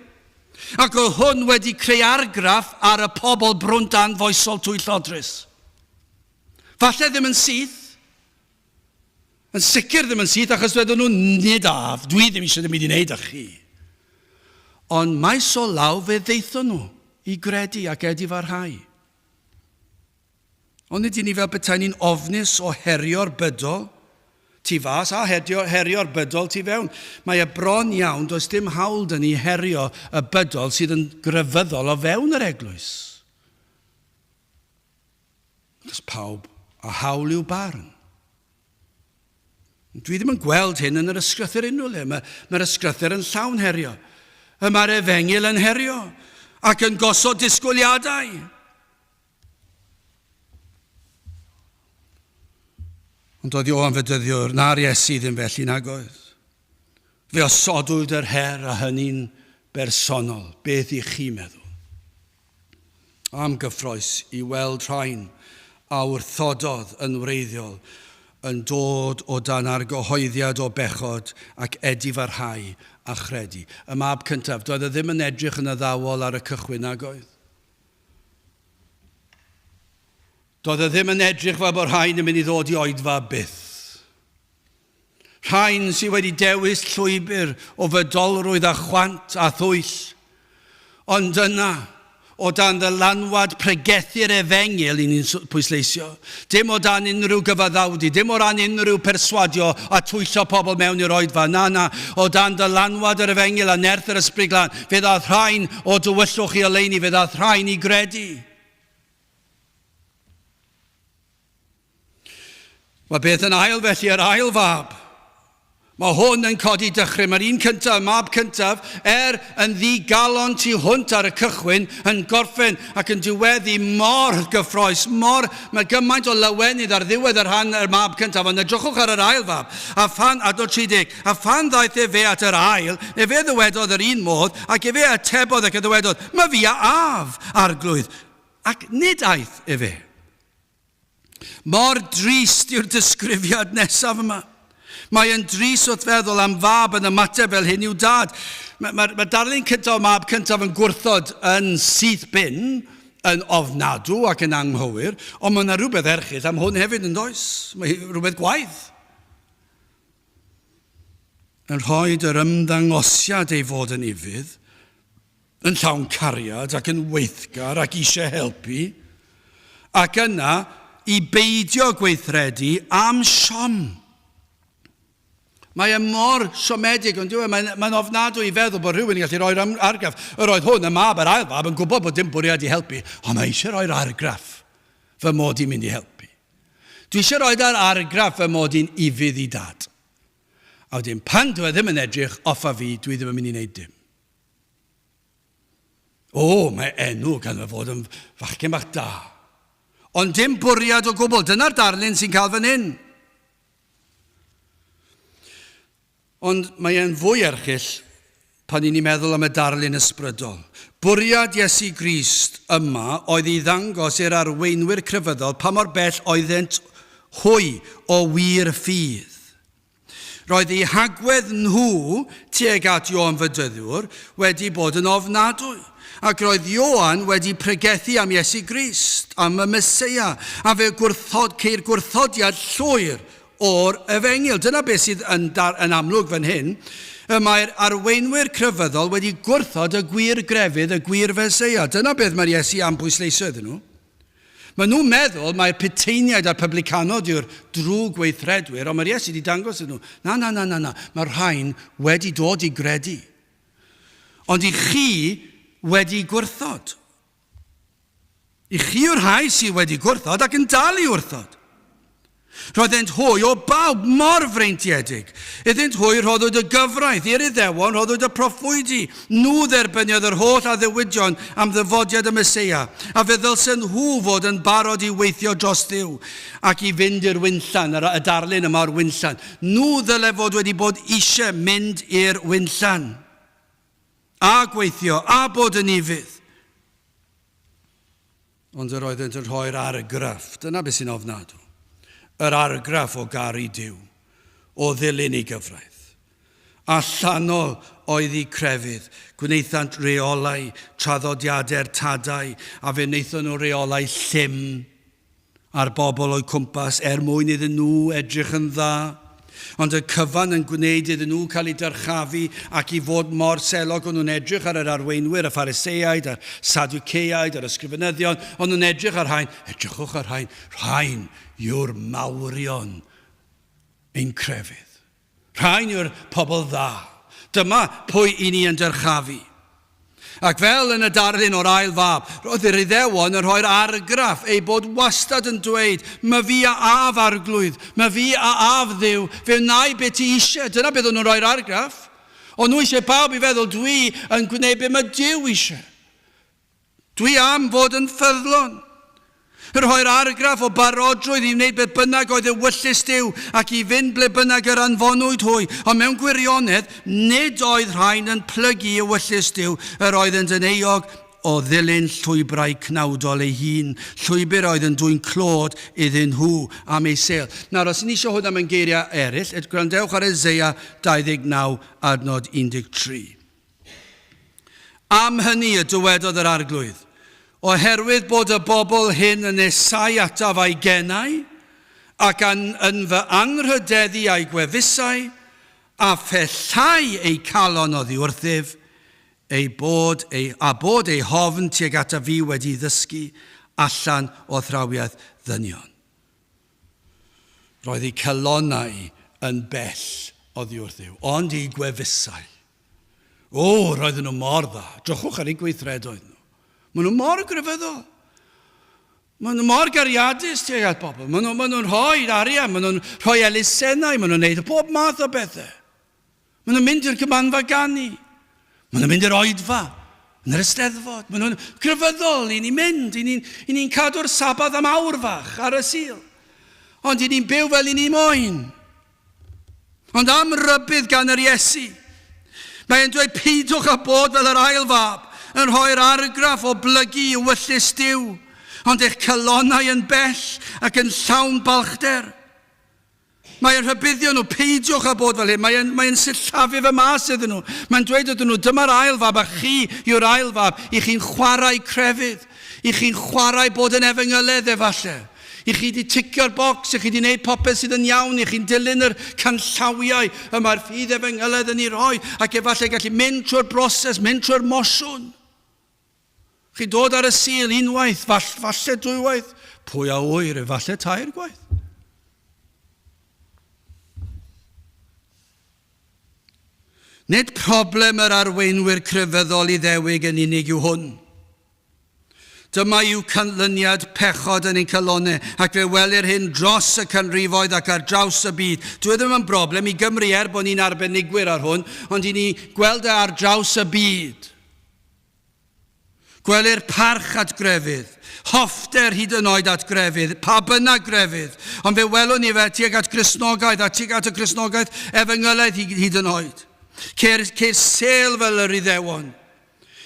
ac oedd hwn wedi creu argraff ar y pobl brwnt anfoesol twyllodrus. Falle ddim yn syth, yn sicr ddim yn syth, achos dwedon nhw, nid af, dwi ddim eisiau ddim byd i wneud â chi. Ond maes o law fe ddaethon nhw i gredu ac edifarhau. Onid y'n ni fel petai ni'n ofnus o herio'r bydol tu fas a herio, herio'r bydol tu fewn? Mae e bron iawn, does dim hawl dyn ni herio y bydol sydd yn grefyddol o fewn yr eglwys. Does pawb a hawl i'w barn. Dwi ddim yn gweld hyn yn yr ysgrythyr unrhyw le. Mae'r mae ysgrythyr yn llawn herio. Y mae'r efengyl yn herio ac yn gosod disgwyliadau. Ond doedd Ioan Fedyddiwr na'r Iesu ddim felly nag oedd. Fe osodwyd yr her a hynny'n bersonol. Beth i chi meddwl? Am gyffroes i weld rhain a wrthododd yn wreiddiol yn dod o dan argyhoeddiad o bechod ac edifarhau a chredu. Y mab cyntaf, doedd e ddim yn edrych yn addawol ar y cychwyn nag oedd? Doedd e ddim yn edrych fel bod rhain yn mynd i ddod i oedfa byth. Rhain sydd wedi dewis llwybr o fydolrwydd a chwant a thwyll. Ond yna, o dan ddylanwad pregethu'r efengyl i ni'n pwysleisio, dim o dan unrhyw gyfaddawdu, dim o ran unrhyw perswadio a twyllo pobl mewn i'r oedfa, na, na, o dan ddylanwad yr efengyl a nerth yr Ysbryd Glân, fe ddaeth rhain o dywyllwch i oleuni, fe ddaeth rhain i gredu. Mae beth yn ail felly, yr ail fab. Mae hwn yn codi dychryn. Mae'r un cyntaf, y mab cyntaf, er yn ddigalon tu hwnt ar y cychwyn, yn gorffen ac yn diweddu mor gyffroes, mor... Mae gymaint o lawenydd ar ddiwedd y rhan y mab cyntaf, ond edrychwch ar yr ail fab. A phan, adnod 30, a phan ddaeth efe at yr ail, efe ddywedodd yr un modd, ac efe atebodd ac a ddywedodd, Mae fi a af, arglwydd. Ac nid aeth efe. Mor drist yw'r disgrifiad nesaf yma. Mae yn drist wrth feddwl am fab yn ymateb fel hyn i'w dad. Mae'r mae, mae darlun cyntaf o mab cyntaf yn gwrthod yn syth bin, yn ofnadw ac yn anghywir, ond mae yna rhywbeth erchyll am hwn hefyd yn does? Mae rhywbeth gwaith. Yn rhoi yr ymddangosiad ei fod yn ufudd, yn llawn cariad ac yn weithgar ac eisiau helpu, ac yna i beidio gweithredu am siom. Mae e mor siomedig, ond dyw e, mae'n mae ofnadwy i feddwl bod rhywun yn gallu rhoi'r argraff. Yr oedd hwn, y mab, yr ail fab, yn gwybod bod dim bwriad i helpu, ond mae eisiau rhoi'r argraff fy mod i'n mynd i helpu. Dwi eisiau rhoi'r argraff fy mod i'n ufudd i dad. A wedyn, pan dwi e ddim yn edrych off a fi, dwi ddim yn mynd i wneud dim. O, mae enw ganddo fod yn fachgen bach da. Ond dim bwriad o gwbl. Dyna'r darlun sy'n cael fan hyn. Ond mae e'n fwy erchyll pan i ni'n meddwl am y darlun ysbrydol. Bwriad Iesu Grist yma oedd i ddangos i'r arweinwyr crefyddol pa mor bell oeddent hwy o wir ffydd. Roedd eu hagwedd nhw tuag at Ioan Fedyddiwr wedi bod yn ofnadwy, ac roedd Ioan wedi pregethu am Iesu Grist, am y Meseia, a fe gwrthod, ceir gwrthodiad llwyr o'r efengyl. Dyna beth sydd yn, dar, yn amlwg fan hyn. Y mae'r arweinwyr crefyddol wedi gwrthod y gwir grefydd, y gwir Feseia. Dyna beth mae'r Iesu am bwysleisio iddyn nhw. Maen nhw'n meddwl mai'r puteiniaid a'r publicanod yw'r drwg weithredwyr, ond mae'r Iesu wedi dangos iddyn nhw, na, na, na, na, na, mae'r rhain wedi dod i gredu. Ond i chi wedi gwrthod. I chi yw'r rhai sydd wedi gwrthod ac yn dal i wrthod. Roeddent hwy o bawb mor freintiedig. Iddynt hwy rhoddwyd y gyfraith, i'r Iddewon rhoddwyd y proffwydi. Nhw dderbyniodd yr holl addewidion am ddyfodiad y Meseia, a fe ddylsen nhw fod yn barod i weithio dros Dduw ac i fynd i'r winllan, yr, y darlun yma o'r winllan. Nhw ddyle fod wedi bod eisiau mynd i'r winllan, a gweithio, a bod yn ufudd. Ond yr oeddent yn rhoi'r argraff, dyna beth sy'n ofnadw, yr argraff o garu Duw, o ddilyn ei gyfraith. Allanol oedd eu crefydd. Gwnaethant reolau traddodiadau'r tadau, a fe wnaethon nhw reolau llym ar bobl o'u cwmpas er mwyn iddyn nhw edrych yn dda. Ond y cyfan yn gwneud iddyn nhw cael eu dyrchafu ac i fod mor selog. O'n nhw'n edrych ar yr arweinwyr, y Phariseaid, a'r Sadwceaid, a'r ysgrifenyddion. O'n nhw'n edrych ar rhain. Edrychwch ar rhain. Rhain yw'r mawrion ein crefydd. Rhain yw'r pobl dda. Dyma pwy i ni yn dyrchafu. Ac fel yn y darlun o'r ail fab, roedd yr Iddewon yn rhoi'r argraff eu bod wastad yn dweud, Ma fi a af, Arglwydd, ma fi a af, Dduw, fe wna i be ti eisiau. Dyna beth o'n nhw'n rhoi'r argraff. O'n nhw eisiau pawb i feddwl, dwi yn gwneud be mae Duw eisiau. Dwi am fod yn ffyddlon. Rhoi'r argraff o barodrwydd i wneud beth bynnag oedd ewyllys Duw ac i fynd ble bynnag yr anfonwyd hwy, ond mewn gwirionedd, nid oedd rhain yn plygu i ewyllys Duw, yr oeddent yn euog o ddilyn llwybrau cnawdol ei hun, llwybr oedd yn dwyn clod iddyn nhw am ei sêl. Nawr, os ni eisiau hwnna mewn geiriau eraill, gwrandewch ar Eseia 29 adnod 13. Am hynny y dywedodd yr Arglwydd, Oherwydd bod y bobl hyn yn nesau ataf â'i genau, ac an, yn fy anrhydeddu â'i gwefusau, a phellhau eu calon oddi wrthyf, eu bod eu, a bod eu hofn tuag ataf fi wedi ddysgu allan o athrawiaeth ddynion. Roedd eu calonnau yn bell oddi wrth Dduw, ond eu gwefusau. O, roedden nhw mor dda. Drychwch ar eu gweithredoedd nhw. Maen nhw mor grefyddol. Maen nhw mor gariadus tuag at bobl. Maen nhw'n maen nhw rhoi arian, maen nhw'n rhoi elusennau, maen nhw'n gwneud pob math o bethau. Maen nhw'n mynd i'r gymanfa ganu. Maen nhw'n mynd i'r oedfa, yn yr eisteddfod. Maen nhw'n grefyddol i ni'n mynd, i ni'n ni cadw'r Sabath am awr fach ar y Sul. Ond i ni'n byw fel i ni moyn. Ond am rybudd gan yr Iesu. Mae e'n dweud peidiwch â bod fel yr ail fab, yn rhoi'r argraff o blygu i wyllys Duw, ond eich calonnau yn bell ac yn llawn balchder. Mae e'n rhybuddio nhw, peidiwch â bod fel hyn. Mae e'n, mae e'n sillafu fe mas iddyn nhw. Mae'n dweud iddyn nhw, dyma'r ail fab a chi yw'r ail fab. I chi'n chwarae crefydd. I chi'n chwarae bod yn efengyledd efallai. I chi 'di ticio'r bocs, i chi 'di wneud popeth sydd yn iawn, i chi'n dilyn yr canllawiau y mae'r ffydd efengylaidd yn ei rhoi, ac efallai gallu mynd trwy'r broses, mynd trwy'r mosiwn. Chi'n dod ar y Sul unwaith, fall, falle dwywaith, pwy a ŵyr, efallai tair gwaith. Nid problem yr arweinwyr crefyddol Iddewig yn unig yw hwn. Dyma yw canlyniad pechod yn ein calonnau, ac fe welir hyn dros y canrifoedd ac ar draws y byd. Dyw e ddim yn broblem i Gymru er bod ni'n arbenigwyr ar hwn, ond i ni gweld e ar draws y byd. Gwelir parch at grefydd, hoffter hyd yn oed at grefydd, pa bynnag grefydd, ond fe welwn ni fe tuag at Gristnogaeth a tuag at y Gristnogaeth efengylaidd hyd yn oed. Ceir, ceir sêl fel yr Iddewon.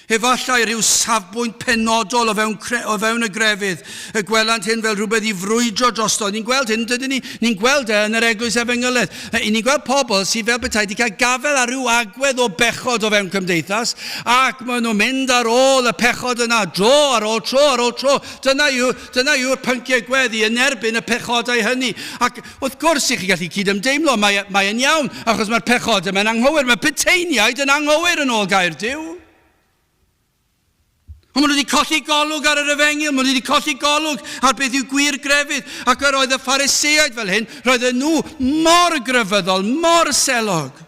Efallai rhyw safbwynt penodol o fewn, o fewn y grefydd, y gwelant hyn fel rhywbeth i frwydro drosto. Ni'n gweld hyn, dydyn ni? Ni'n gweld e yn yr eglwys efengylaidd. Ni'n gweld pobl sydd fel petai wedi cael gafael ar ryw agwedd o bechod o fewn cymdeithas, ac maen nhw'n mynd ar ôl y pechod yna, dro ar ôl tro ar ôl tro. Dyna yw, dyna yw'r pynciau gweddi yn erbyn y pechodau hynny. Ac Wrth gwrs, i chi gallu cydymdeimlo, mae, mae e'n iawn, achos mae'r pechod yma'n anghywir. Mae puteiniaid yn anghywir yn ôl gair Duw. Ond maen nhw wedi colli golwg ar yr efengyl, maen nhw wedi colli golwg ar beth yw gwir grefydd. Ac yr oedd y Phariseaid fel hyn, roedden nhw mor grefyddol, mor selog.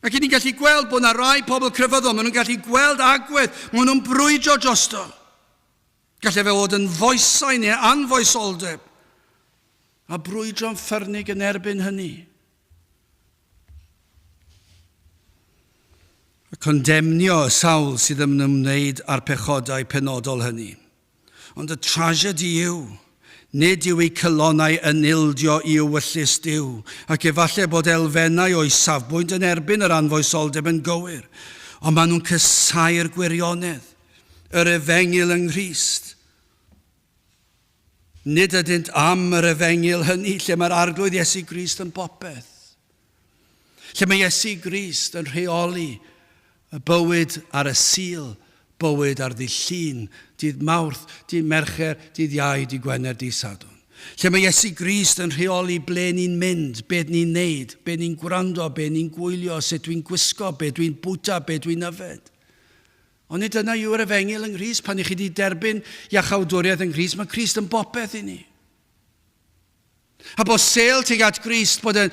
Ac i ni'n gallu gweld bod yna rai pobl crefyddol, maen nhw'n gallu gweld agwedd, maen nhw'n brwydro drosto. Gallai fe fod yn foesau neu anfoesoldeb, a brwydro'n ffyrnig yn erbyn hynny. A condemnio y sawl sydd yn ymwneud â'r pechodau penodol hynny. Ond y tragedy yw, nid yw eu calonnau yn ildio i ewyllys Duw, ac efallai bod elfennau o'u safbwynt yn erbyn yr anfoesoldeb yn gywir, ond maen nhw'n casáu'r gwirionedd. yr efengyl yng Nghrist. Nid ydynt am yr efengyl hynny lle mae'r Arglwydd Iesu Grist yn bopeth. Lle mae Iesu Grist yn rheoli y bywyd ar y Sul, bywyd ar ddydd Llun, dydd Mawrth, dydd Mercher, dydd Iau, dydd Gwener, dydd Sadwrn. Lle mae Iesu Grist yn rheoli ble ni'n mynd, beth ni'n neud, be ni'n gwrando, be ni'n gwylio, sut dwi'n gwisgo, be dwi'n bwyta, be dwi'n yfed. Ond nid dyna yw'r efengyl yng Nghrist. Pan i chi wedi derbyn iachawdwriaeth yng Nghrist, mae Crist yn bopeth i ni. A bod sêl tuag at Grist bod yn,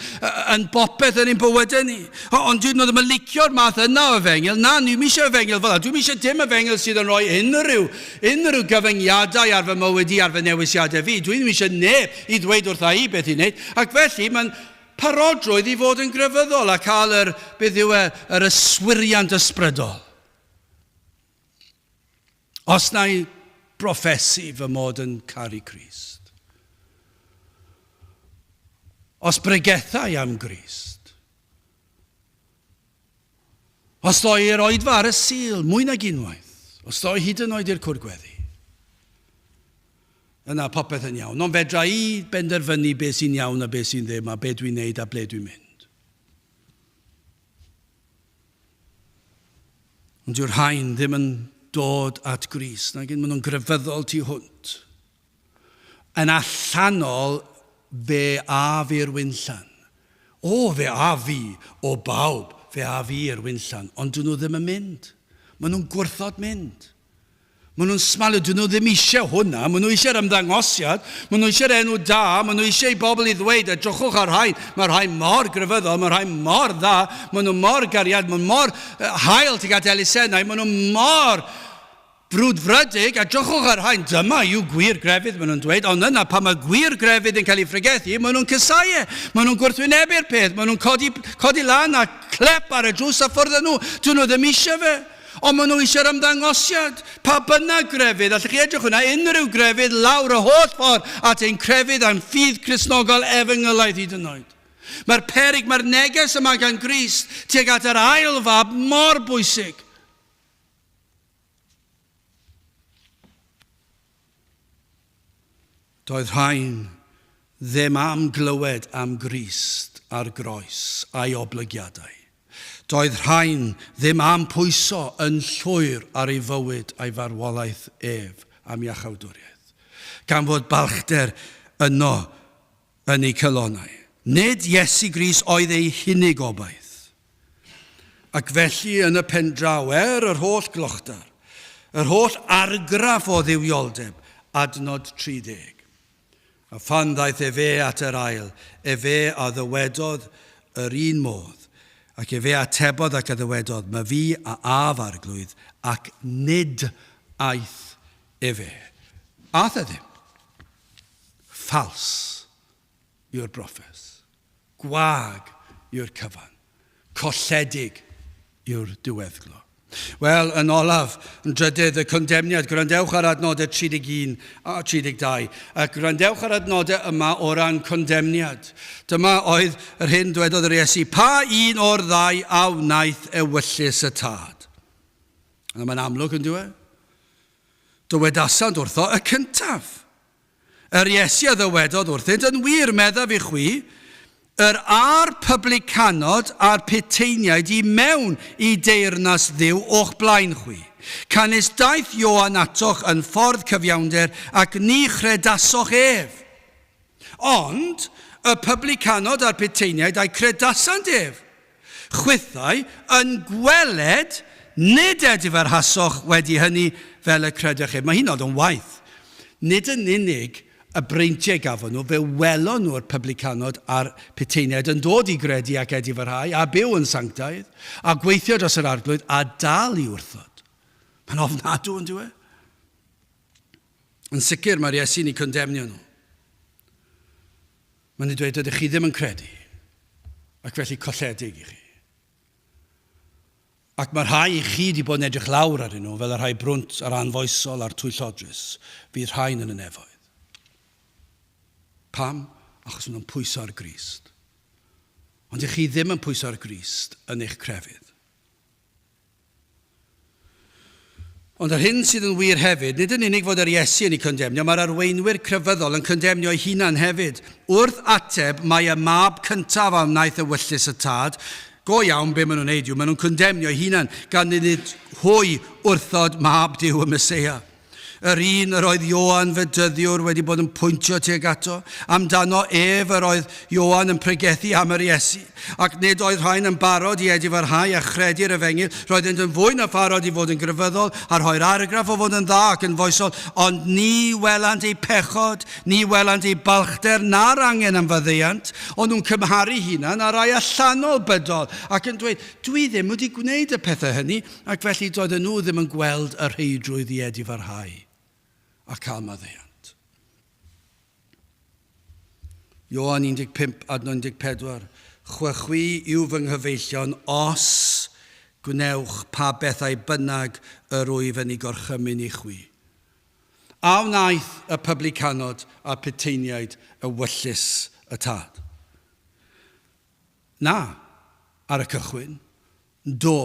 yn bopeth yn ein bywydau ni. Ond dwi ddim yn licio'r math yna o efengyl. Na, dwi'm eisiau efengyl fel yna. Dwi'm eisiau dim efengyl sydd yn rhoi unrhyw, unrhyw gyfyngiadau ar fy mywyd i, ar fy newisiadau fi. Dwi ddim eisiau neb i ddweud wrtha i beth i wneud. Ac felly, mae'n parodrwydd i fod yn grefyddol a cael yr, beth yw e, yr yswiriant ysbrydol. Os na i broffesu fy mod yn caru Crist. Os bregethau am Grist. Os ddoi i'r oedfa ar y Sul, mwy nag unwaith. Os ddoi hyd yn oed i'r cwr gweddi. Yna popeth yn iawn. Ond fedra i benderfynu beth sy'n iawn a beth sy'n ddim a beth dwi'n neud a ble dwi'n mynd. Ond dyw'r rhain ddim yn dod at Grist, nag maen nhw'n grefyddol tu hwnt. Yn allanol, fe af i'r winllan. O, fe af fi, o bawb, fe af fi i'r winllan. Ond dyn nhw ddim yn mynd. Maen nhw'n gwrthod mynd. Maen nhw'n smalio, dyn nhw ddim eisiau hwnna, maen nhw eisiau'r ymddangosiad, maen nhw eisiau'r enw da, maen nhw eisiau i bobl i ddweud, edrychwch ar rhain, mae rhai mor grefyddol, mae rhai mor dda, maen nhw mor gariad, maen nhw mor hael tuag at elusennau, maen nhw mor brwdfrydig, edrychwch ar rhain, dyma yw gwir grefydd, maen nhw'n dweud, ond yna pan mae gwir grefydd yn cael ei phregethu, maen nhw'n casáu e, maen nhw'n gwrthwynebu'r peth, maen nhw'n codi, codi lan a clep ar y drws a ffwrdd â nhw, dyn nhw ddim eisiau fe. Ond maen nhw eisiau'r ymddangosiad. Pa bynnag grefydd, allwch chi edrych hwnna, unrhyw grefydd lawr y holl ffordd at ein crefydd a'n ffydd Cristnogol efengylaidd hyd yn oed. Mae'r peryg, mae'r neges yma gan Grist tuag at yr ail fab mor bwysig. Doedd rhain ddim am glywed am Grist ar groes a'i oblygiadau. Doedd rhain ddim am pwyso yn llwyr ar ei fywyd a'i farwolaeth ef am iachawdwriaeth, gan fod balchder yno yn eu calonnau. Nid Iesu Grist oedd eu hunig obaith. Ac felly yn y pendraw, er yr holl glochdar, yr holl argraff o dduwioldeb, adnod 30. A phan ddaeth efe at yr ail, efe a ddywedodd yr un modd, ac efe atebodd ac a ddywedodd, Myfi a af, Arglwydd, ac nid aeth efe. Aeth e ddim. Ffals yw'r broffes. Gwag yw'r cyfan. Colledig yw'r diweddglo. Wel, yn olaf, yn drydydd, y condemniad. Gwrandewch ar adnodau 31 a 32. A gwrandewch ar adnodau yma o ran condemniad. Dyma oedd yr hyn dwedodd yr Iesu, pa un o'r ddau a wnaeth ewyllys y tad? Yna mae'n amlwg yn dweud. Dywedasant wrtho y cyntaf. Yr Iesu a ddywedodd wrthynt, Yn wir, meddaf i chwi, yr â'r publicanod a'r puteiniaid i mewn i deyrnas Dduw o'ch blaen chwi. Canys daeth Ioan atoch yn ffordd cyfiawnder, ac ni chredasoch ef. Ond y publicanod a'r puteiniaid a'i credasant ef. Chwithau yn gweled nid edifarhasoch wedi hynny fel y credech ef. Mae hyn oed yn waeth. Nid yn unig y breintiau gafon nhw, fe welon nhw'r publicanod a'r puteiniaid yn dod i gredu ac edifarhau, a byw yn sanctaidd, a gweithio dros yr Arglwydd, a dal i wrthod. Mae'n ofnadw, yn dyw e? Yn sicr, mae'r Iesu'n eu condemnio nhw. Mae'n ei dweud, ydych chi ddim yn credu, ac felly colledig i chi. Ac mae rhai i chi wedi bod yn edrych lawr arnyn nhw, fel y rhai brwnt a'r anfoesol a'r twyllodrus, fydd rhain yn y nefoedd. Pam? Achos maen nhw'n pwyso ar Grist. Ond ych chi ddim yn pwyso ar Grist yn eich crefydd. Ond yr hyn sydd yn wir hefyd, nid yn unig fod yr Iesu yn eu condemnio, mae'r arweinwyr crefyddol yn condemnio eu hunan hefyd. Wrth ateb, mae y mab cyntaf a wnaeth ewyllys y tad, go iawn be maen nhw'n neud yw, maen nhw'n condemnio eu hunan, gan iddynt hwy wrthod mab Duw y Meseia. Yr un yr oedd Ioan Fedyddiwr wedi bod yn pwyntio tuag ato, amdano ef yr oedd Ioan yn pregethu am yr Iesu, ac nid oedd rhain yn barod i edifarhau a chredu'r efengyl, roeddent yn fwy na pharod i fod yn grefyddol a rhoi'r argraff o fod yn dda ac yn foesol, ond ni welant eu pechod, ni welant eu balchder na'r angen am faddeuant, ond nhw'n cymharu hunan â rai allanol bydol ac yn dweud, Dwi ddim wedi gwneud y pethau hynny, Ac felly doedden nhw ddim yn gweld y rheidrwydd i edifarhau a cael maddeuant. Ioan 15 adnod 14, Chwychwi yw fy nghyfeillion os gwnewch pa bethau bynnag yr wyf yn ei gorchymyn i chwi. A wnaeth y publicanod a'r puteiniaid ewyllys y tad? Na, ar y cychwyn, Do,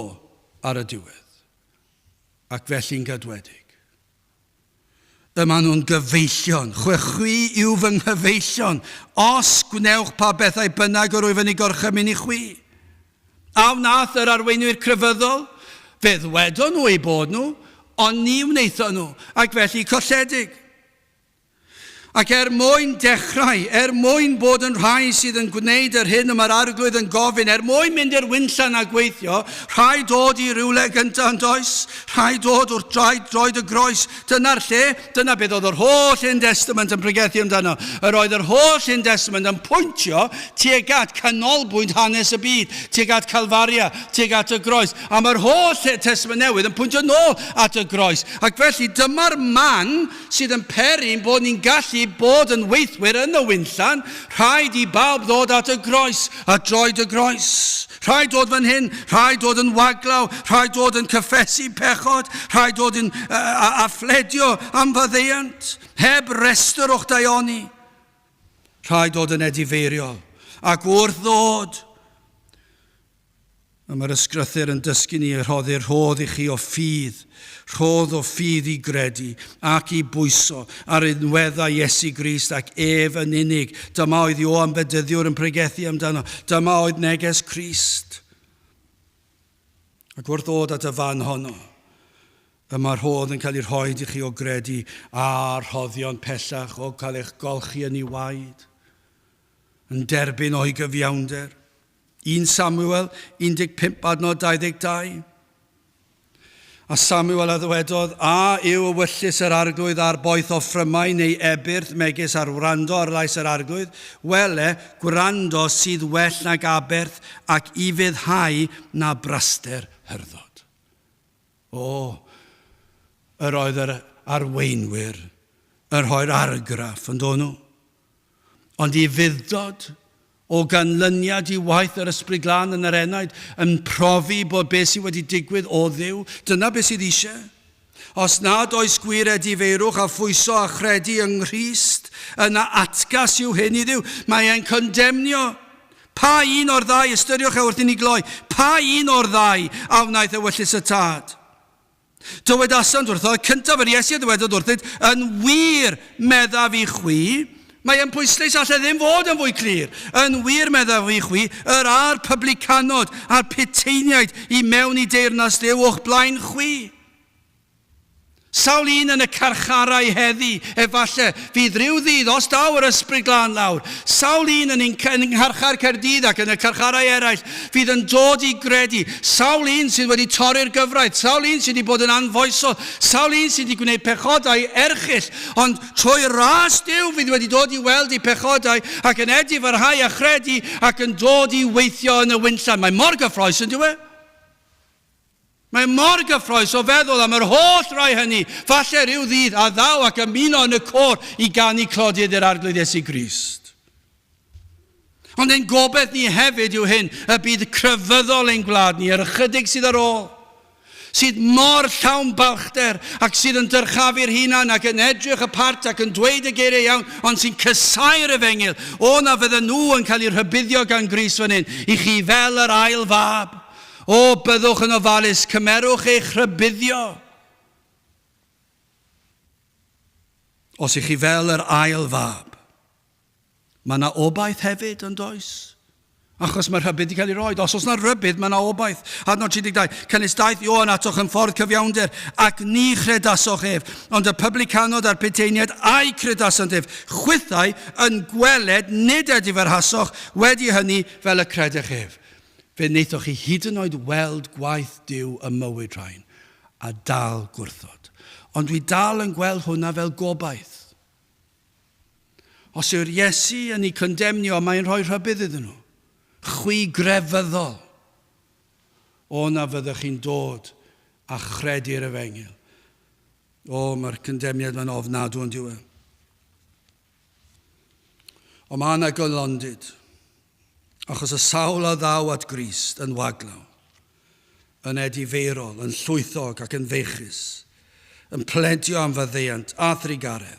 ar y diwedd. Ac felly'n gadwedig. Y maen nhw'n gyfeillion. Chwychwi yw fy nghyfeillion, os gwnewch pa bethau bynnag yr wyf yn ei gorchymyn i chwi. A wnaeth yr arweinwyr crefyddol? Fe ddwedon nhw eu bod nhw, ond ni wnaethon nhw, ac felly colledig. Ac er mwyn dechrau, er mwyn bod yn rhai sydd yn gwneud yr hyn y mae'r Arglwydd yn gofyn, er mwyn mynd i'r winllan a gweithio, rhaid dod i rywle gyntaf yn does? Rhaid dod wrth draed droed y groes. Dyna'r lle, dyna beth oedd yr holl Hen Destament yn pregethu amdano. Yr oedd yr holl Hen Destament yn pwyntio tuag at canolbwynt hanes y byd, tuag at Calfaria, tuag at y groes. A mae'r holl Testament Newydd yn pwyntio nôl at y groes. Ac felly dyma'r man sydd yn peri'n bod ni'n gallu bod yn weithwyr yn y winllan, rhaid i bawb ddod at y groes, a droed y groes. Rhaid dod fan hyn, rhaid dod yn waglaw, rhaid dod yn cyffesu pechod, rhaid dod yn a, a, a phledio am faddeuant, heb restr o'ch daioni. Rhaid dod yn edifeiriol, ac wrth ddod, A mae'r ysgrythur yn dysgu ni y rhoddir rhodd i chi o ffydd, rhodd o ffydd i gredu ac i bwyso ar unweddau Iesu Grist ac ef yn unig. Dyma oedd Ioan Bedyddiwr yn pregethu amdano. Dyma oedd neges Crist. Ac wrth ddod at y fan honno, y mae'r rhodd yn cael ei rhoi i chi o gredu a rhoddion pellach o cael eich golchi yn ei waed, yn derbyn o'i gyfiawnder. 1 Samuel 15 adnod 22. A Samuel a ddywedodd, A yw ewyllys yr arglwydd ar boeth offrymau neu ebyrth megis ar wrando ar lais yr arglwydd? Wele, gwrando sydd well nag aberth, ac ufuddhau na braster hyrddod. O, yr oedd yr arweinwyr yn rhoi'r argraff, yn do nhw? Ond ufudd-dod, o ganlyniad i waith yr Ysbryd Glân yn yr enaid, yn profi bod beth sydd wedi digwydd o Dduw. Dyna beth sydd eisiau. Os nad oes gwir edifeirwch a phwyso a chredu yng Nghrist, yna atgas yw hyn i Dduw. Mae e'n condemnio. Pa un o'r ddau, ystyriwch e wrth i ni gloi, pa un o'r ddau a wnaeth ewyllys y Tad? Dywedasant wrtho, y cyntaf yr Iesu a ddywedodd wrthynt, yn wir, meddaf i chwi, mae e'n pwyslais allai ddim fod yn fwy clir, yn wir, meddaf i chwi, yr â'r publicanod a'r puteiniaid i mewn i deyrnas Duw o'ch blaen chwi. Sawl un yn y carcharau heddi, efalle, fydd rhyw ddydd, os daw yr Ysbryd Glân lawr, sawl un yn yng ngharchar Caerdydd ac yn y carcharau eraill fydd yn dod i gredu, sawl un sydd wedi torri'r gyfraith, sawl un sydd wedi bod yn anfoesol, sawl un sydd wedi gwneud pechodau erchyll, ond trwy ras Duw fydd wedi dod i weld eu pechodau ac yn edifarhau a chredu ac yn dod i weithio yn y winllan. Mae mor gyffrous, yn dyw e? Mae mor gyffrous o feddwl am yr holl rai hynny, falle rhyw ddydd, a ddaw ac ymuno yn y côr i ganu clodydd i'r Arglwydd Iesu Grist. Ond ein gobaith ni hefyd yw hyn, y bydd crefyddol ein gwlad ni, yr ychydig sydd ar ôl, sydd mor llawn balchder ac sydd yn dyrchafu'r hunan ac yn edrych y part ac yn dweud y geiriau iawn, ond sy'n casáu'r efengyl, o na fydden nhw yn cael eu rhybuddio gan Grist fan hyn, i chi fel yr ail fab. O, byddwch yn ofalus, cymerwch eich rhybuddio. Os ych chi fel yr ail fab, mae yna obaith hefyd yn does? Achos mae rhybudd wedi cael ei roed. Os oes yna rybudd, mae yna obaith. Adnod 32. Canys daeth Ioan atoch yn ffordd cyfiawnder, ac ni chredasoch ef. Ond y publicanod a'r puteiniaid a'i credasant ef. Chwithau yn gweled nid edifarhasoch wedi hynny fel y credech ef. Fe wnaethoch chi hyd yn oed weld gwaith Duw ym mywyd rhain, a dal gwrthod. Ond dwi dal yn gweld hwnna fel gobaith. Os yw'r Iesu yn eu condemnio, mae'n rhoi rhybudd iddyn nhw. Chwi grefyddol. O, na fyddech chi'n dod a chredu'r efengyl. O, mae'r condemniad mae'n ofnadw yn diwedd. Ond mae yna gylondid, achos y sawl a ddaw at Grist yn waglaw, yn edifeirol, yn llwythog ac yn feichus, yn pledio am faddeuant a thrugaredd.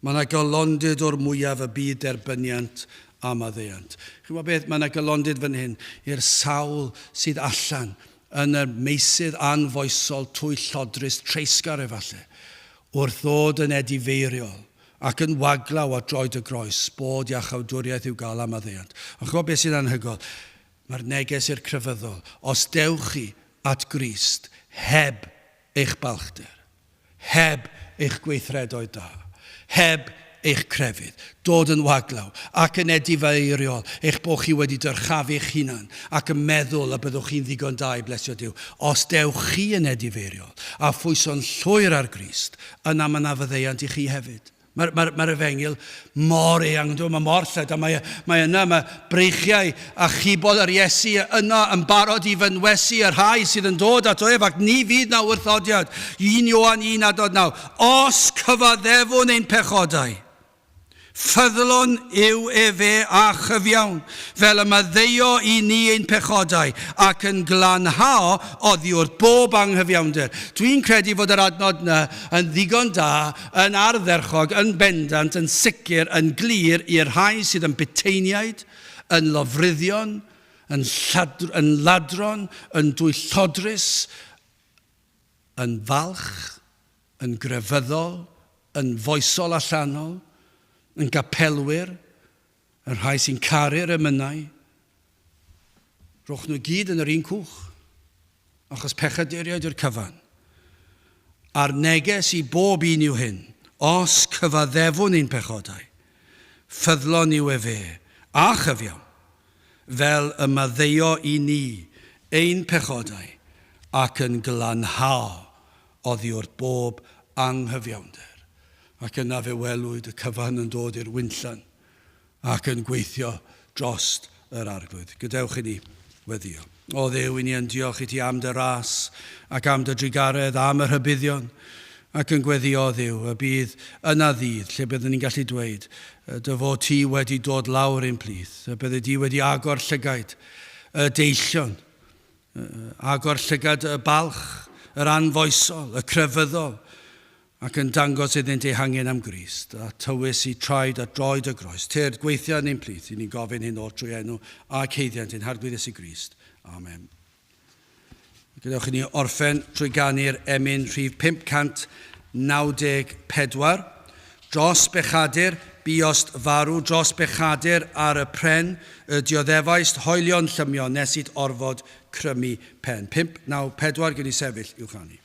Mae yna gylondid o'r mwyaf y byd derbyniant a maddeuant. Chi'n gwybod beth, mae yna gylondid fan hyn i'r sawl sydd allan yn y meysydd anfoesol, twyllodrus, treisgar efallai, wrth ddod yn edifeiriol ac yn waglaw at droed y groes, bod iachawdwriaeth i'w gael a maddeuant. Ond chimod beth sy'n anhygoel? Mae'r neges i'r crefyddol, os dewch chi at Grist heb eich balchder, heb eich gweithredoedd da, heb eich crefydd, dod yn waglaw ac yn edifeiriol eich bod chi wedi dyrchafu eich hunan ac yn meddwl y byddwch chi'n ddigon da i blesio Duw. Os dewch chi yn edifeiriol a phwyso'n llwyr ar Grist, yna mae 'na faddeuant i chi hefyd. Mae'r mae, mae efengyl mor eang, ynddo, mae mor llydan, mae, mae yna, mae breichiau a chibod yr Iesu yno yn barod i fynwesu y rhai sydd yn dod ato ef, ac ni fydd na wrthodiad. 1 Ioan 1 adnod 9. Os cyfaddefwn ein pechodau, ffyddlon yw efe a chyfiawn, fel y maddeuo i ni ein pechodau, ac yn glanhao oddi wrth bob anghyfiawnder. Dwi'n credu fod yr adnod yna yn ddigon da, yn ardderchog, yn bendant, yn sicr, yn glir i'r rhai sydd yn buteiniaid, yn lofruddion, yn, lladr, yn ladron, yn dwyllodrus, yn falch, yn grefyddol, yn foesol allanol, yn gapelwyr, y rhai sy'n caru'r emynau. Rhowch nhw gyd yn yr un cwch, achos pechaduriaid yw'r cyfan. A'r neges i bob un yw hyn, os cyfaddefwn ein pechodau, ffyddlon yw efe, a chyfiawn, fel y maddeuo i ni ein pechodau ac yn glanhao oddi wrth bob anghyfiawnder. Ac yna fe welwyd y cyfan yn dod i'r winllan ac yn gweithio drost yr Arglwydd. Gadewch i ni weddïo. O Dduw, i ni yn diolch i ti am dy ras ac am dy drugaredd, am y rhybuddion, ac yn gweddio, o Dduw, y bydd yna ddydd lle byddwn ni'n gallu dweud dy fod ti wedi dod lawr ein plith, y byddi di wedi agor llygaid y deillion, agor llygad y balch, yr anfoesol, y crefyddol, ac yn dangos iddynt eu hangen am Grist, a tywys i traed at droed y groes. Tyrd, gweithia yn ein plith, i ni'n gofyn hyn oll trwy enw ac haeddiant ein Harglwydd Iesu Grist. Amen. Gadewch i ni orffen trwy ganu'r emyn rhif 594. Dros bechadur, buost farw, dros bechadur ar y pren, y dioddefaist hoelion llymion nes it orfod crymu pen. 594, gwn i sefyll i'w chanu.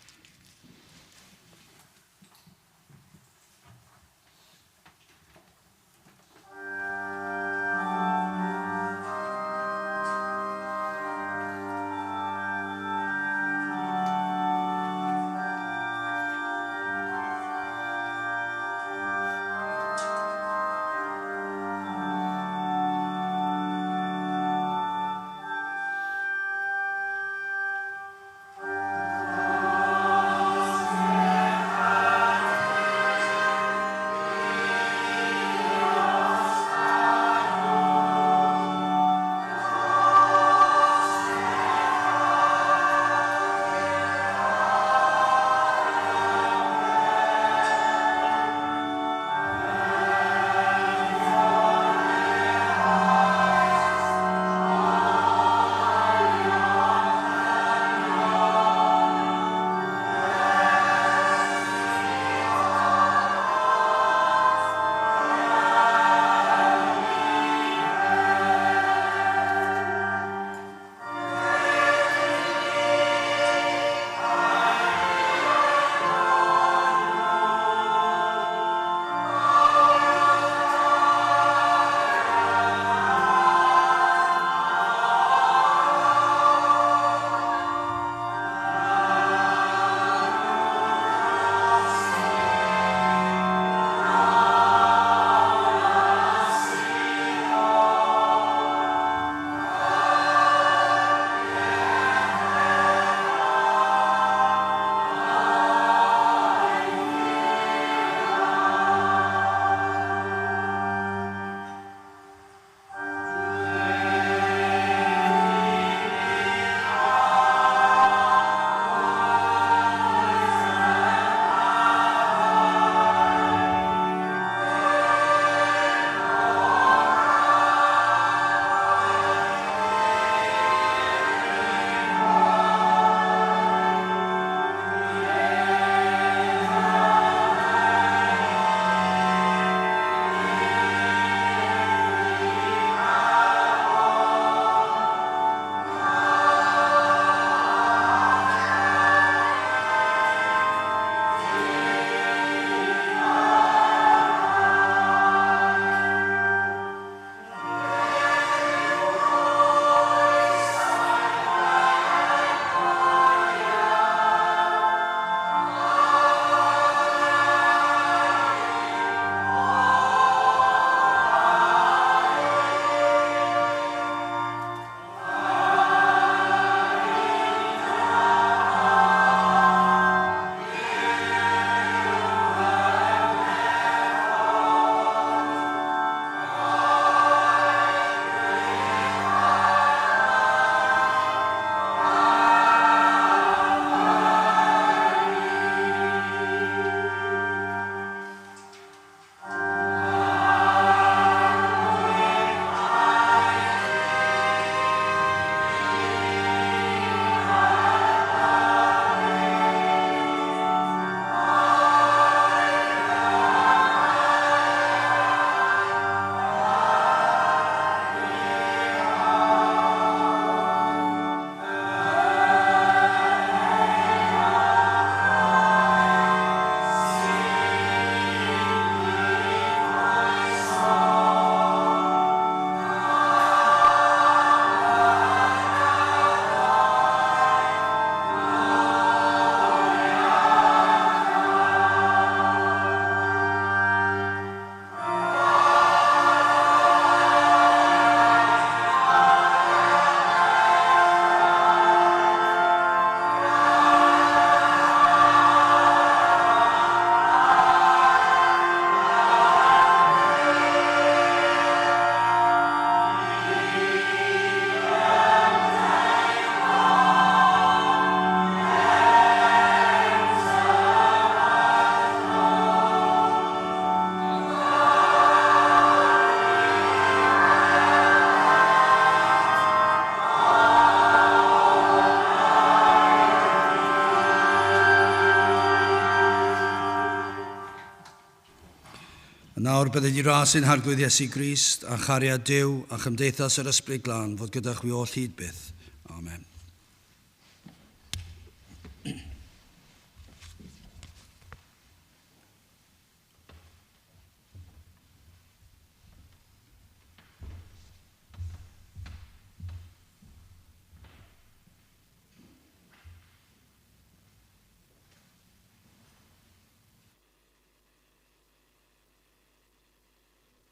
A nawr bydded i ras ein Harglwydd Iesu Grist a chariad Duw a chymdeithas yr Ysbryd Glân fod gyda chwi oll hyd byth.